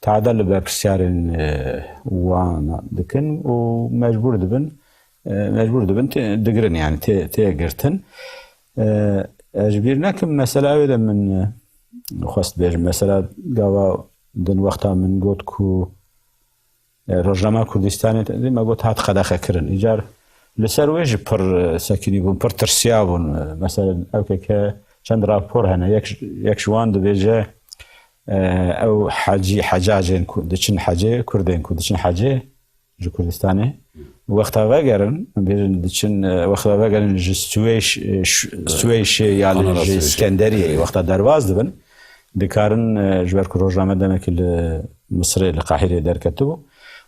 Tehda li berpirsiyarên, e, wan dikin û mecbûr dibin, e, mecbûr dibin tê, digirin, yani tê, tê girtin. E, ez ji bîr nekim, mesela ew ê de min, e, xwest bêjim. Mesela gava din wexta min got ku, e, Rojnama Kurdistanê, te-, me got hat qedexe kirin. Îcar li ser wê jî pir, e, sekinî bûn, pir tirsiya bûn. E, mesela ew ke, ke çend rapor hene, yek, yek ji wan dibêje, e, ew hecî, hecacên ku diçin hecê, kurdên ku diçin hecê, ji Kurdistanê. Wexta vegerin, em bêjin diçin, e, wexta vegerin ji Swêş-, e, ş-, Swêşê ya li Kanala ji Swêşê. Skenderiyê, evet, wexta derbas dibin, dikarin, e, ji ber ku rojname demekî li Misirê, li Qahirê derketibû,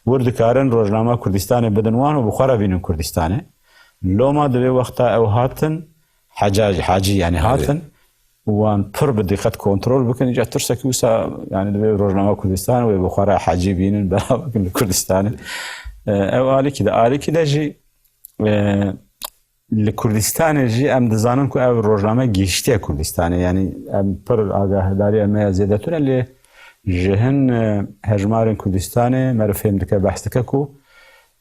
wir dikarin rojnama Kurdistanê bidin wan û bi xwe re bînin Kurdistanê. Loma divê wexta ew hatin, Hecacî, Hacî, yani, evet, hatin, wan pir bi diqet kontrol bikin. Îca tirsekî wisa, yani, divê Rojnama Kurdistan wê bi xwe re hecî bînin, belav bikin li Kurdistanê. E, ew alîkî de, alîkî de jî, e, li Kurdistanê jî em dizanin ku ev rojname gihiştiye Kurdistanê. Yani, em pir agahdariya me ya zêde tune, lê ji hin, e, hejmarên Kurdistanê me re fêm dike, behs dike ku,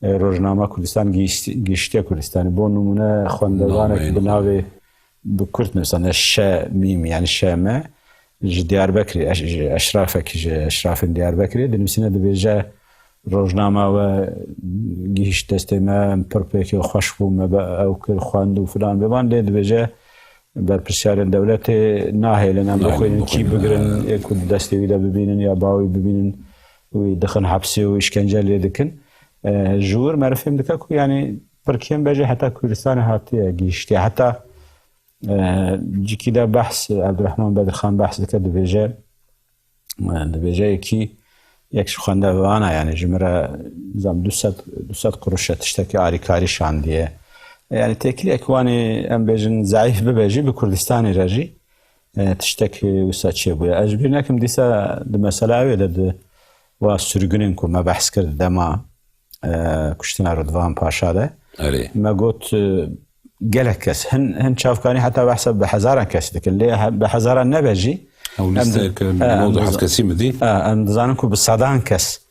e, Rojnama Kurdistan gihişt-, gihiştiye Kurdistanê. Bo nimûne, xwendevanek bi navê, bi kurt nivîsandine Ş M, yani Ş M, ji Diyarbekirê, eş-, ji eşrafekî, ji eşrafên Diyarbekirê dinivîsîne, dibêje, rojnama we gihîşt destê me, em pir pêkê xweş bû, me be ew kir, xwend û filan bêvan, lê dibêje berpirsiyarên dewletê nahêlin em bixwînin, kî bigirin, ê ku destê wî de bibînin ya bawî bibînin, wî dixin hepsê û îşkence lê dikin. E, ji wir meriv fêm dike ku, yani, pir kêm bejê heta Kurdistanê hatiye gihiştiye. Heta, e, cikî de behs, Abdurrahman Bedirxan behs dike, dibêje, e, dibêje yekî, yek ji xwendevana, yani, ji min re, zam, du sed, du sed quruş e, tiştekî alîkarî şandiye. Yani têkiliyek wanê em bêjin zeîf bibe jî bi Kurdistanê re jî, e, tiştek wisa çêbûye. Ez ji bîr nekim dîsa di mesela wê de di wa sürgünên ku me behs kir di dema, e, kuştina Rıdvan Paşa de. Erê. Me got, e, gelek kes, hin, hin çavkanî heta behsa bi hezaran kes dikin. Lê he-, bi hezaran nebe jî, Ew em di-, lîsteyeke e, em nod û heft diza-, kesî mi dî? e, em dizanin ku bi sedan kes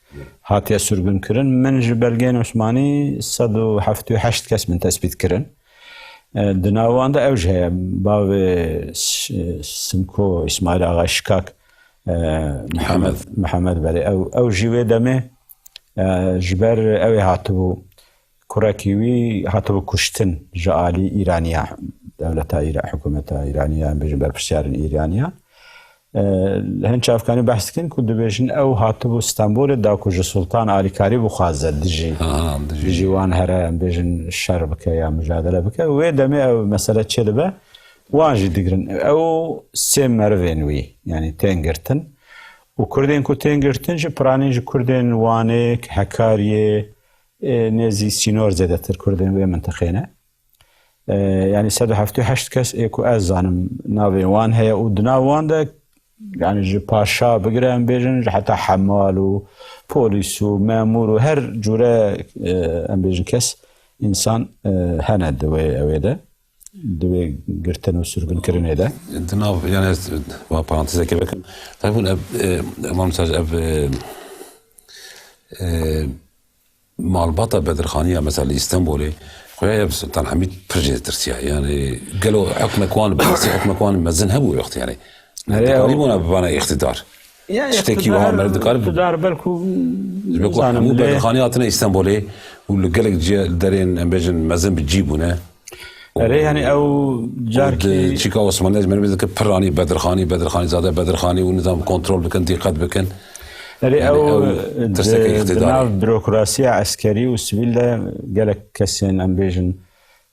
hatiye sürgün kirin. Min ji belgeyên Osmanî sed û heftê û heşt kes min tespît kirin. E, di nav wan de ew jî heye, bavê Ş-, Simko, Îsmaîl Axa Şikak, e, Mihemed. Mihemed, belê. Ew, ew jî wê demê, e, ji ber ew ê hatibû, kurekî wî hatibû kuştin ji alî Îraniya, dewleta Îra-, hikûmeta Îraniya, em bêjin berpirsyarên Îraniya. E, hin çavkanî behs dikin ku dibêjin ew hatibû Stenbolê da ku ji Sultan alîkarî bixwaze dijî, Ha, dijî. dijî wan here, em bêjin şer bike ya mujadele bike. Wê demê ew mesele çêdibe, wan jî digirin. Ew sê merivên wî, yani tên girtin. Û Kurdên ku tên girtin jî piranî ji Kurdên Wanê, Hekariyê, e, nêzî sînor zêdetir Kurdên wê mintiqê ne. E, yani sed û heftê û heşt kes ê ku ez zanim navê wan heye û di nav wan de, yani ji paşa bigire em bêjin, ji heta hemal û polîs û memûr û her cûre, e, em bêjin kes, însan, e, hene di wê ewê de, di wê girtin û sürgünkirinê de. Di nav, yani ez va parantezeke bikim. Tabii bûn ev, e, Emam Mesaj ev, e, e, malbata Bedirxaniya mesela li Îstanbulê, xuya ya Sultan Hamîd pir jê tirsiya. Yani gelo hukmek wan, bi rastî hukmek wan mezin hebû wextê yani. Erê, Dikarî ew bûna bibana îqtidar. Ya Tiştekî îqtidar, wiha meriv dikar bi-, îqtidar belku ji ber ku nizanim hemû lê Bedirxanî hatine Îstanbulê û li gelek cih-, derên em bêjin mezin bi cî bûne. Erê, yani ew Û carkî di çîka Osmaniyê ji meriv dike pir anî Bedirxanî, Bedirxanî zade, Bedirxanî û nizam kontrol bikin, dîqet bikin. Erê, Yani ew ew tirsekê di, îqtidarê. Di nav bürokrasiya eskerî û sivîl de gelek kesên em bêjin,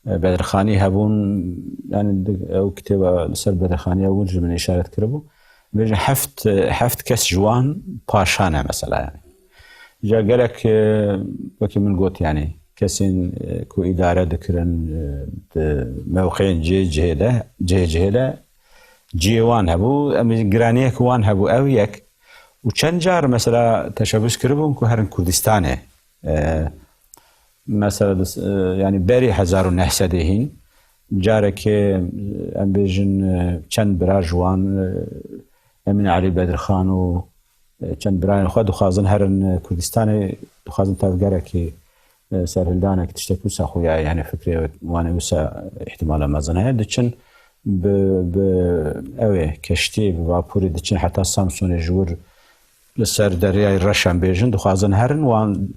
e, Bedirxanî hebûn, yani di, ew kitêba li ser Bedirxaniya wir ji min îşaret kiribû. Bêjin heft, heft kes ji wan paşa ne mesela yani. Ca gelek, e, wekî min got yani kesên, e, ku îdare dikirin, e, di mewqeyên cihê cihê de, cihê cihê de cihê wan hebû, em giraniyek wan hebû, ew yek. Û çend car mesela teşebbus kiribûn ku herin Kurdistanê. E, mesela dis-, e, yani berî hezar û neh sedê hîn carekê, e, em bêjin, e, çend bira ji wan, e, Emîn Elî Bedirxan û, e, çend birayên xwe dixwazin herin, e, Kurdistanê, dixwazin tevgerekî, e, serhildanek tiştek wisa xuya, yani fikrê wan ê wisa îhtimala mezin heye. Diçin bi, bi ew ê keştiyê, bi vapûrê diçin heta Samsonê ji wir li ser deryayê reş em bêjin, dixwazin herin, wan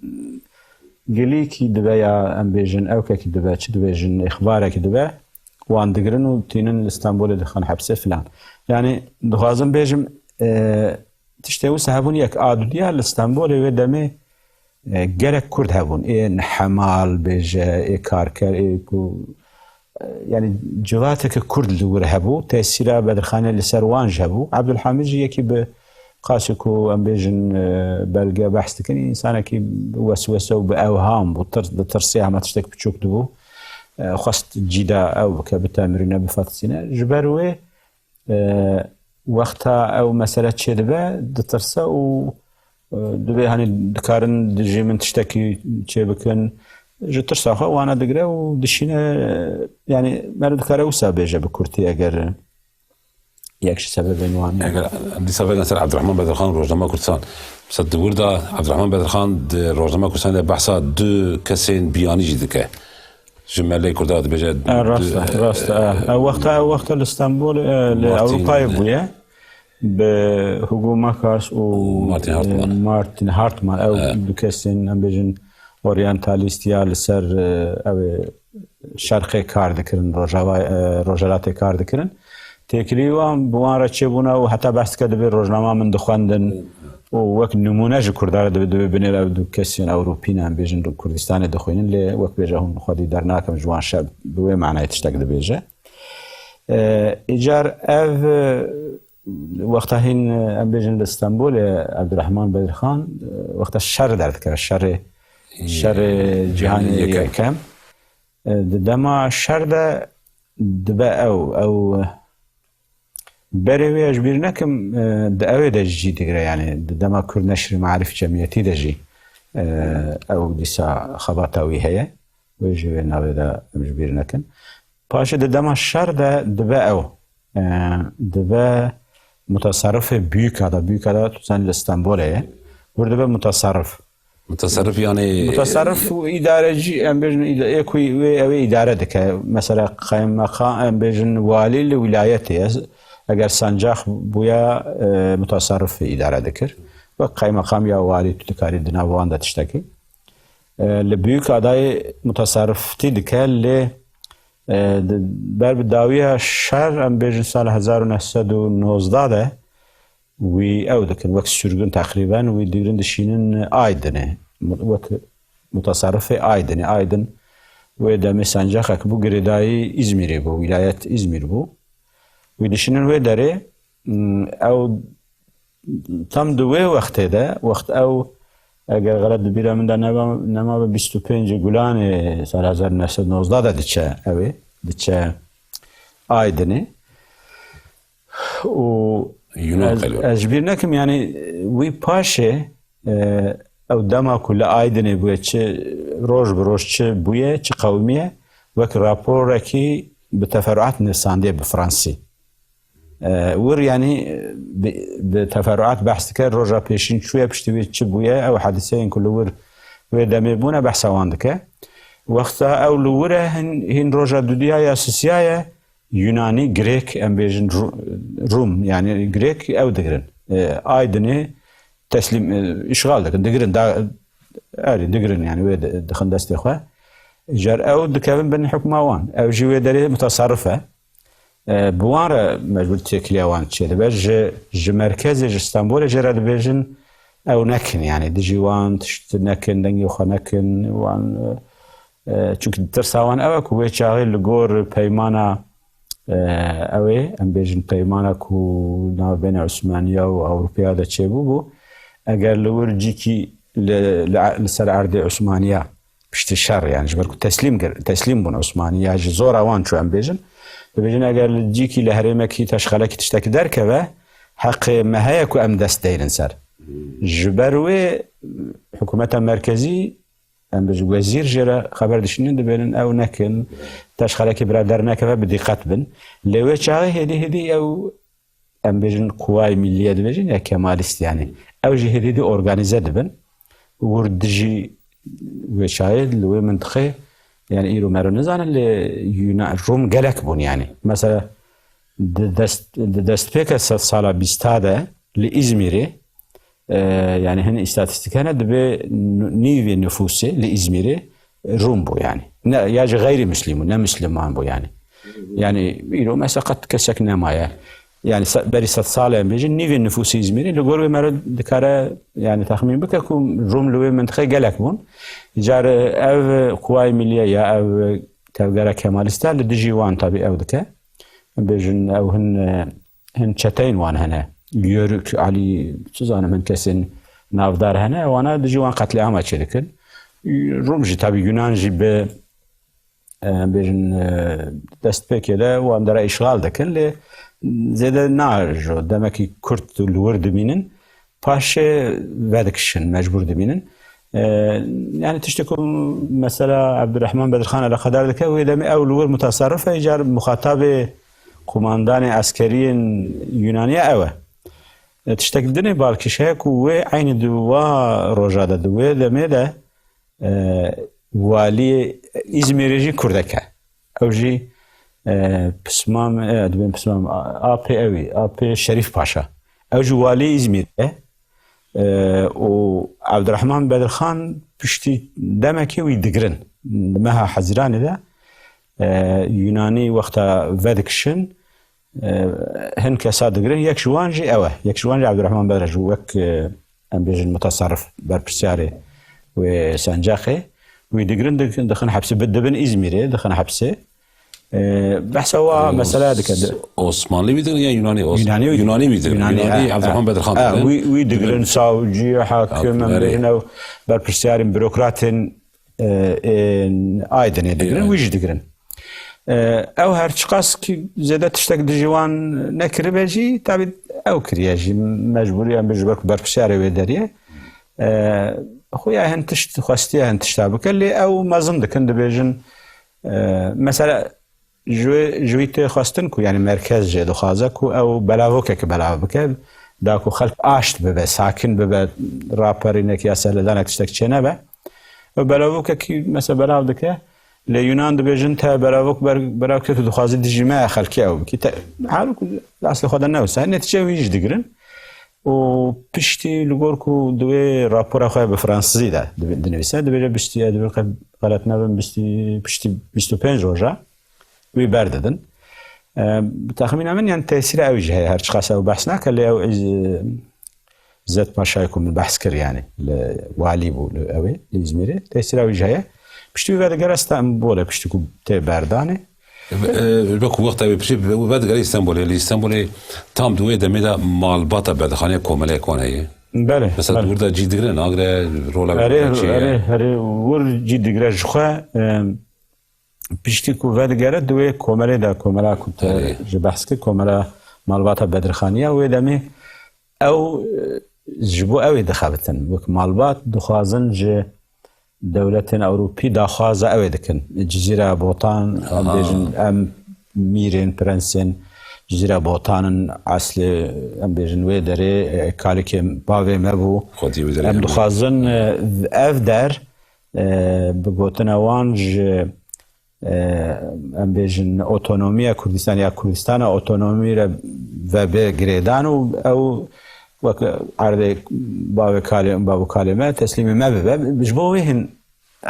gilîkî dibe ya em bêjin, ewkekî dibe, çi dibêjin, îxbarekî dibe, wan digirin û tînin li Stenbolê dixin hepsê filan. Yani dixwazim bêjim, e, tiştê wisa hebûn yek a dudiya li Stenbolê wê demê, e, gelek Kurd hebûn. Ê hemal bêje, ê karker, ê ku, e, yani civateke Kurd li wir hebû. Tesîra Bedirxanê li ser wan jî hebû. Abdulhamid jî yekî bi qasî ku em bêjin, e, belge behs dikin, însanekî bi weswese û bi ewham bû. Tirs, ditirsiya hema tiştek biçûk dibû. E, xwest cîda ew bike, bitemirîne, bifetisîne. Ji ber wê, e, wexta ew mesele çêdibe, ditirse û, e, dibê, hani, dikarin dijî min tiştekî çêbikin. Ji tirsa xwe wana digire û dişîne, e, yani, meriv dikare wisa bêje bi kurtî, eger yek ji sebebên wan e. Eger em dîsa verin ser Abdurrahman Bedirxan û Rojnama Kurdistan, mesela di wir de Abdurrahman Bedirxan di Rojnama Kurdistan de behsa du kesên biyanî jî dike. Ji melê Kurda dibêje E, rast e, du, rast e. E, wexta, ew wexta li Stenbol, e, li Martin, Ewropayê bûye. Bi Hugo Makars û Martin Hartmann. Martin Hartmann, ew E. du kesên, em bêjin, oryantalîst ya li ser, e, ew ê şerqê kar dikirin, rojava, e, rojhelatê kar dikirin. Têkilî wan bi wan re çêbûna û heta behs dike dibê rojnama min dixwendin û wek nimûne ji Kurdan re dibê, dibê binêre ew du kesên Ewropî ne, em bêjin Kurdistanê dixwînin, lê wek bêje hûn xwedî dernakim ji wan şer bi wê manayê tiştek dibêje. E, îcar ev, e, wexta hîn, e, em bêjin li Stenbolê Abdurrahman Bedirxan, e, wexta şer derdikeve, şerê, şerê Cîhanê Yekem. Yekem. e, di dema şer de dibe ew, ew berê wê ez ji bîr nekim, e, di ewê de jî digire, yani di dema Kurd Neşrî Maarif Cemiyetî de jî, e, ew dîsa xebata wî heye. Wê jî wê navê de em ji bîr nekin. Paşê di dema şer de dibe ew, e, dibe mutasarrifê Büyükada, Büyükada tu zanî li Stenbolê ye. Wir dibe mutasarrif. Mutasarrif yani Mutasarrif û îdarecî, em bêjin îda-, ê ku wê ew ê îdare dike. Mesela qeymeqam, em bêjin walî li wîlayetê ye. Eger sancax bûya, e, mutasarrif îdare dikir. Wek qeymeqam ya walî tu dikarî di nav wan de tiştekî. E, li Büyükadayê mutasarriftî dike, lê, e, di, ber bi dawiya şer, em bêjin sala hezar û neh sed û nozdeh de wî ew dikin, wek sürgün teqrîben, wî digrin dişînin Aydinê. Mu-, wek mutasarrifê Aydinê. Aydin wê demê sancaxek bû, girêdayî Îzmîrê bû, wîlayet Îzmîr bû. Wî dişînin wê derê, m, ew tam di wê wextê de, wext ew, eger xelet di bîra min de neba-, nemabe, bîst û pêncê Gulanê sala hezar neh sed nozdeh de diçe ew ê, diçe Aydinê. Û Yunan ez, qelo. Ez ji bîr nekim, yani, wî paşê, e, ew dema ku li Aydinê bûye, çi roj bi roj çi bûye, çi qewimiye, wek raporekî bi teferuat nivîsandiye bi fransî. E, wir, yani, bi, bi teferuat behs dike, roja pêşîn çûye, piştî wî çi bûye, ew hediseyên ku li wir wê demê bûne, behsa wan dike. Wexta ew li wir e, hin, hin roja dudiya ya sisiya ye, Yunanî, Grek, em bêjin Ru-, Rum, yani Grek ew digirin. E, Aydinê teslîm, e, îşxal dikin, digirin, da, erê digirin, yani wê di-, dixin destê xwe. Car ew dikevin bin hukma wan. Ew jî wê derê mutasarrif e. E, bi wan re mecbûr têkiliya wan çêdibe. Ji, ji merkezê, ji Stenbolê jê re dibêjin ew nekin, yani dijî wan tişt nekin, dengê xwe nekin, wan, e, E, çunki tirsa wan ew e ku wê çaxê li gor peymana, e, ew ê, em bêjin peymana ku navbeyna Osmaniya û Ewropeya de çêbû bû, eger li wir cîkî li, li, li ser erdê Osmaniya piştî şer, yani ji ber ku teslîm kir-, teslîm bûn Osmaniya, ji zora wan çû em bêjin, dibêjin eger li cîkî li herêmekî teşxelekî tiştekî derkeve, heqê me heye ku em dest deynin ser. Ji ber wê hikûmeta merkezî em bi wezîr jê re xeber dişînin, dibênin ew nekin, teşxelekî bira dernekeve, bi dîqet bin. Lê wê çaxê hêdî hêdî ew, em bêjin, quwayê millî ye dibêjin, ya kemalîst, yani. Ew jî hêdî hêdî organîze dibin. Wir dijî wê çaxê li wê mintiqê, yani îro mero nizanin, lê Yuna-, Rum gelek bûn, yani. Mesela, di dest, di destpêka se-, sala bîsta de li Îzmîrê, e, yani hin îstatîstîk hene, dibê n-, nîvê nifûsê li Îzmîrê Rum bû yani. Ne, ya jî xeyrî Muslim bû, ne Musliman bû yani. Yani îro mesela qet kesek nemaye. Yani se-, berî sed sal em bêjin, nîvê nifûsê Îzmîrê, li gor wê mero dikare yani texmîn bike ku Rum li wê mintiqê gelek bûn. Car ev quwayê millî ye ya ev tevgera kemalîst e, li dijî wan tabî ew dike. Em bêjin ew hin, e, hin çeteyên wan hene. Yörük, Elî, çi zanim, hin kesên navdar hene. Wana dijî wan qetlîama çêdikin. Rum jî, tabî Yunan jî bi, e, em bêjin, e, destpêkê de wan dera îşxal dikin, lê zêde najo. Demekî Kurd li wir dimînin. Paşê vedikişin, mecbûr dimînin. E, yani tiştê ku mesela Abdurrahman Bedirxan eleqedar dike, wê demê ew li wir mutasarrif e, îcar muxatabê qumandanê eskeriyên Yunaniya ew e. E, tiştek dinê balkêş heye ku wê eynî di wa roja de, di wê demê de, e, waliyê Îzmîrê jî Kurdek e. Ew jî, e, pismam, e, dibên pismam, A P ewî, A P Şerîf Paşa. Ew jî walî Îzmîr e. E, û Abdurrahman Bedirxan piştî demekê wî digirin. Di meha Hezîranê de, e, Yunanî wexta vedikişin, e, hin kesa digirin. Yek ji wan jî ew e. Yek ji wan jî Abdurrahman Bedr e, ji wek, e, em bêjin mutasarrif, berpirsiyarê wê sencaxê. Wî digirin, dik-, dixin hepsê, bi-, dibin Îzmîrê, dixin hepsê. E, behsa wa Os-, mesela dike. Osmanlî wî digirin ya Yunanî? Os-, Yunanî wî digirin. Yunanî wî digirin. Yunanî, Yunanî, ha, Abdurrahman ha. Bedirxan Ha, digirin. Wî, wî digirin, Digirin. savcî, hakim, em Hakim, erê. bêjin ew berpirsiyarên bürokratên e, ên Aydinê digirin, Aydin. Wî jî digirin. E, ew her çiqas ki zêde tiştek dijî wan nekiribe jî, tabî ew kiriye jî, mecbûrî em bêjin ber ku berpirsiyarê wê derê ye. E, xuya hin tişt, xwestiye hin tişta bike, lê ew mezin dikin, dibêjin, e, mesela, ji wê, ji wî tê xwestin ku, yanî merkez jê dixwaze ku ew belavokekî belav bike, da ku xelk aşt bibe, sakin bibe, raperînek ya serledanek tiştek çênebe. Ew belavokekî mesela belav dike, lê Yunan dibêjin te belavok ber-, belav kir, tu dixwazî dijî me xelkê ew bikî. Te, halûk aslê xwe de ne wisa. Netîce wî jî digirin. Û piştî li gor ku di wê rapora xwe bi fransizî de dibi-, dinivîse, dibêje biştiye, dibê qe-, xelet nebim, biştî, piştî bîst û pênc roja wî berdidin. E, bi texmîna min, yani tesîra ew jî heye, her çiqas ew behs nake, lê ew, e, Zet Paşayê ku min behs kir, yani li walî bû, li ew ê, li Îzmîrê, tesîra wî jî heye. Piştî wî vedigere Stenbolê, piştî ku tê berdanê. E, e, wek wexta wê piştî vedigere Stenbolê, li Stenbolê tam di wê demê de malbata berdixanê komeleyek wan heye. Belê, Mesela belê. Di wir de cî digire, nagire rola Erê, wê çi ye? Erê, erê, wir cî digire ji xwe, e, piştî ku vedigere di wê komelê de, komela ku te Erê. Ji behs kir, komela malbata Bedirxaniya, wê demê ew, e, ji bo ew ê dixebitin. Wek malbat dixwazin ji dewletên Ewropî daxwaza ew ê dikin. Cizîra Botan, em Aha. bêjin, em mîrên, prensên Cizîra Botan in, eslê, em bêjin, wê derê, e, kalikê bavê me bû. Xwedî wê derê Em em dixwazin, e, ev der, e, bi gotina wan ji, e, em bêjin, otonomiya Kurdistan ya Kurdistana otonomî re vebe girêdan û ew wek erdê bavê kalê, bav û kalê me teslîmê me bibe. Ji bo wê hin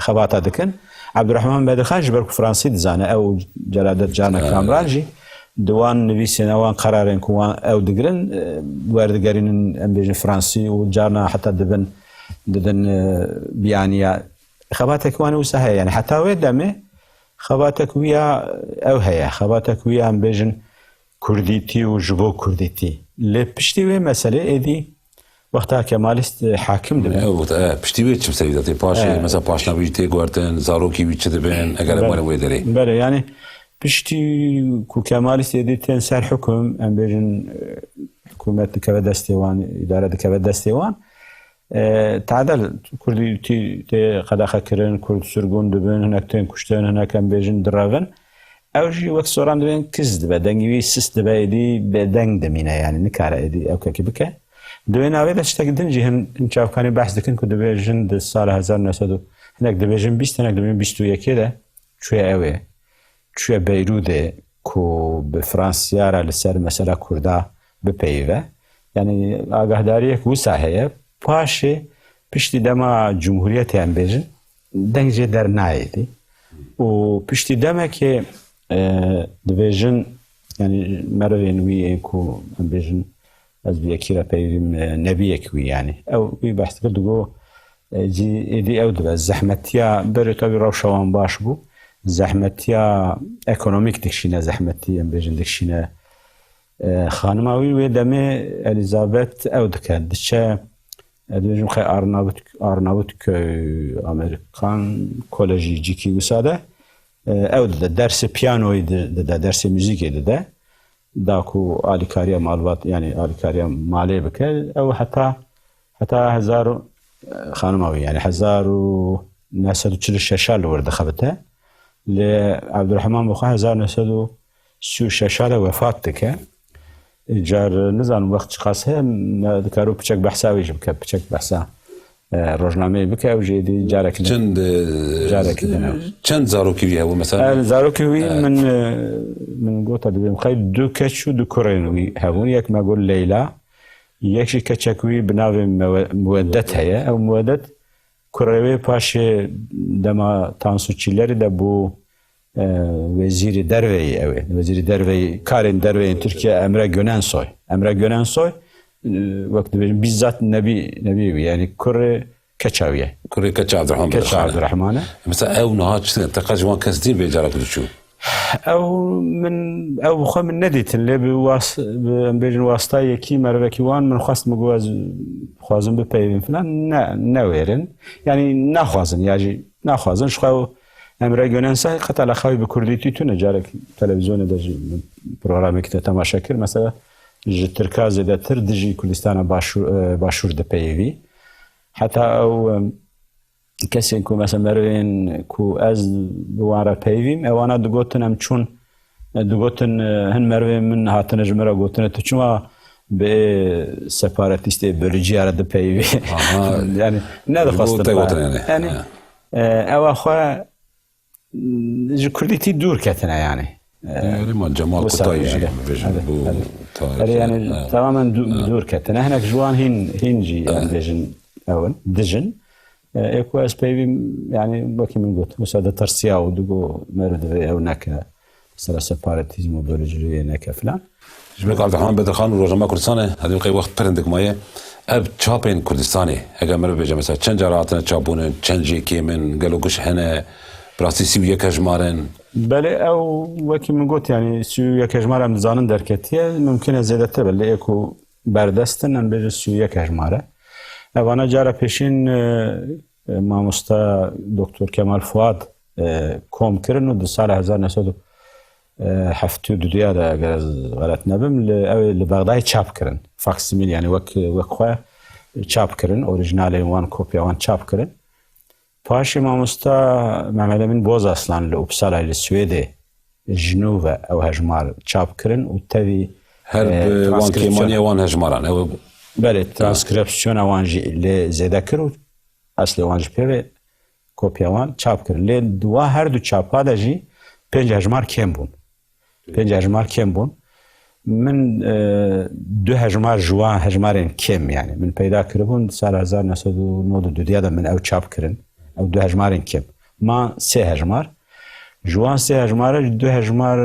xebata dikin. Abdurrahman Bedirxan ji ber ku Fransî dizane, ew Celadet Carna Kamran jî di wan nivîsên, wan qerarên ku wan ew digirin, e, werdigerînin, em bêjin, Fransî û carna heta dibin, didin, e, biyaniya. Xebatek wan wisa heye, yani heta wê demê xebatek wiya ew heye, xebatek wiya, em bêjin, kurdîtî û ji bo kurdîtî. Lê piştî wê meselê êdî wexta Kemalîst, e, hakim dibe. Ew wexta, e, piştî wê çi serî de tê? Paşê, E. mesela paşnavî jî tê guhertin, zarokî wî çi dibin, eger em Belê. werin wê derê? Belê, yani piştî ku Kemalîst êdî tên ser hukum, em bêjin, e, hikûmet dikeve destê wan, îdare dikeve destê wan, e, tadel kurdîtî tê qedexe kirin, kurd sirgûn dibin, hinek tên kuştin, hinek, em bêjin, direvin. Ew jî wek soran dibên kis dibe, dengî wî sist dibe, êdî bêdeng dimîne, yani nikare êdî ew kekî bike. Di wê navê de tiştek din jî hin, hin çavkanî behs dikin ku dibêjin di sala hezar neh sed û, hinek dibêjin bîst, hinek dibêjin bîst û yekê de çûye ew ê, çûye Beyrûdê ku bi Fransîya re li ser mesela Kurda bipeyive. Yani agahdariyek wisa heye. Paşê, piştî dema Cumhuriyetê, em bêjin, deng jê dernayê dî. Û piştî demekê, e, dibêjin, yani merivên wî ên ku em bêjin, ez bi yekî re peyivîm, e, nebiyek wî yani. Ew wî behs dikir, digo, e, cî êdî ew dibe. Zehmetiya, berê tabî rewşa wan baş bû. Zehmetiya ekonomîk dikişîne, zehmetî em bêjin dikişîne. E, xanima wî wê demê Elizabeth ew dike, diçe, e, dibêjim xey Arnavut, Arnavutköy Amerikan Kolejî cîkî wisa de, e, ew dide, dersê piyanoyî di-, dide, dersê muzîkê dide. Da ku alîkariya malbat, yani alîkariya malê bike, ew heta, heta hezar û, e, xanima wî, yani hezar û neh sed û çil û şeş a li wir dixebite. Lê Abdurrahman bi xwe hezar neh sed û sî û şeş a de wefat dike. Îcar nizanim wext çiqas heye, me dikaro piçek behsa wî jî bike, piçek behsa, e, rojnameyê bike, ew jî êdî carekî din. Çend, e, Carekî din ew. Çend zarokî wî hebû mesela? E, zarokî wî Evet. min, e, min gota dibêm xey du keç û du kurên wî hebûn. Yek me got Leyla, yek jî keçek wî bi navê Mewe-, Muweddet heye. Ew Muweddet kurê wê paşê dema Tansu Çîlerî de bû, e, wezîrê derveyî ew ê. Wezîrê derveyî, karên derveyên Tirkiye Emre Gönensoy. Emre Gönensoy, e, wek dibêjin, bizzat nebî, nebî wî, yani kurê keça wî ye. Kurê keça Abdurrahman Keça Bedirxan e. Abdurrahman e. Mesela ew niha çi, te qet ji wan kes dîn vê cara ku diçû? Ew min, ew bi xwe min nedîtin, lê bi was-, bi, em bêjin, wasta yekî mervekî wan min xwest, min got ez xwazim bipeyivim filan, ne, newêrin. Yani naxwazin, ya jî naxwazin. Ji xwe em regionên ser qet eleqa wî bi kurdîtî tune. Carek televîzyonê de jî min programekî te temaşe kir. Mesela ji Tirka zêdetir dijî Kurdistana Başûr, e, Başûr dipeyivî. Heta ew, e, kesên ku mesela merivên ku ez bi wan re peyivîm, ewana digotin em çûn, e, digotin, e, hin merivên min hatine ji min re gotine, tu çima bi separatîstê bölücîya re dipeyivî? Aha. Yani ne Ji bo dixwastin te gotin yani. Yani, Ha. e, ewa xwe ji kurdîtî dûr ketine yani. E, Erê ma Cemal wisa Kutayî jî yani. Bibêjin Evet, bu evet. tarîxê. Erê yani Ha. tamamen dû-, Ha. dûr ketine. Hinek ji wan hîn, hîn jî em bêjin ew in, dijin. E, ê ku ez peyvîm, yani wekî min got, wisa ditirsiya û digo meriv divê ew neke. Mesela separatîzm û bölücülüğü neke filan. Ji ber Abdurrahman Bedirxan û Rojnama Kurdistanê, hevî qey wext pir hindik maye. Ev çapên Kurdistanê, eger meriv bêje, mesela çend cara hatine çapbûne, çend jê kêm in, gelo giş hene, bi rastî sî û yek hejmar in? Belê, ew wekî min got, yani sî û yek hejmar em dizanin derketiye, mimkun e zêdetir be, lê ê ku berdest in, em bêjin sî û yek hejmar e. Evana cara pêşîn, e, e, mamosta Doktor Kemal Fuad, e, kom kirin û di sala hezar neh sed û heftê û duduya de, eger ez xelet nebim, li, ew ê li Bexdayê çap kirin. Faksimîl, yani wek, wek xwe çap kirin, orîjinalên wan, kopya wan çap kirin. Paşê mamosta Mehmet Emîn Bozaslan li Uppsala, li Swêdê, ji nû ve ew hejmar çap kirin û tevî, Her e, bi wan transkripsiyon. Kêmaniya wan hejmaran. Ew Belê, transkripsiyona wan jî lê zêde kir û eslê wan jî pê ve kopya wan çap kir. Lê di wa her du çapa de jî pênc hejmar kêm bûn. Pênc hejmar kêm bûn. Min, e, du hejmar ji wan hejmarên kêm, yani min peyda kiribûn di sala hezar neh sed û nod û du de min ew çap kirin. Ew du hejmarên kêm. Ma sê hejmar. Ji wan sê hejmar, du hejmar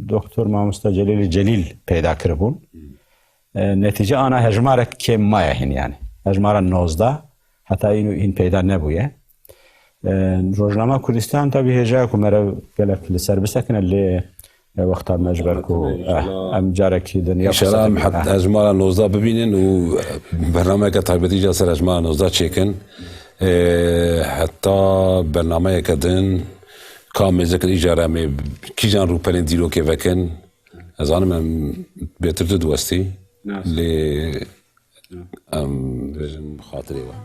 Doktor Mamosta Celîlê Celîl peyda kiribûn. E, netîce ana hejmarek kêm maye hîn yani. Hejmara nozdeh, heta îno hîn peyda nebûye. E, Rojnama Kurdistan tabî hêja ku mere gelek li ser bisekine, lê, e, wexta me ji ber ku, eh, em carekî din ya İnşallah em qise het-, hejmara nozdeh bibînin û bernameyeke taybetî jî ser hejmara nozdeh çêkin. E, heta bernameyeke din ka mêzekin îcar em ê kîjan rûpelên dîrokê vekin. Ez zanim em bêtir tu diwestî, Nas. lê em bêjin xatirê we.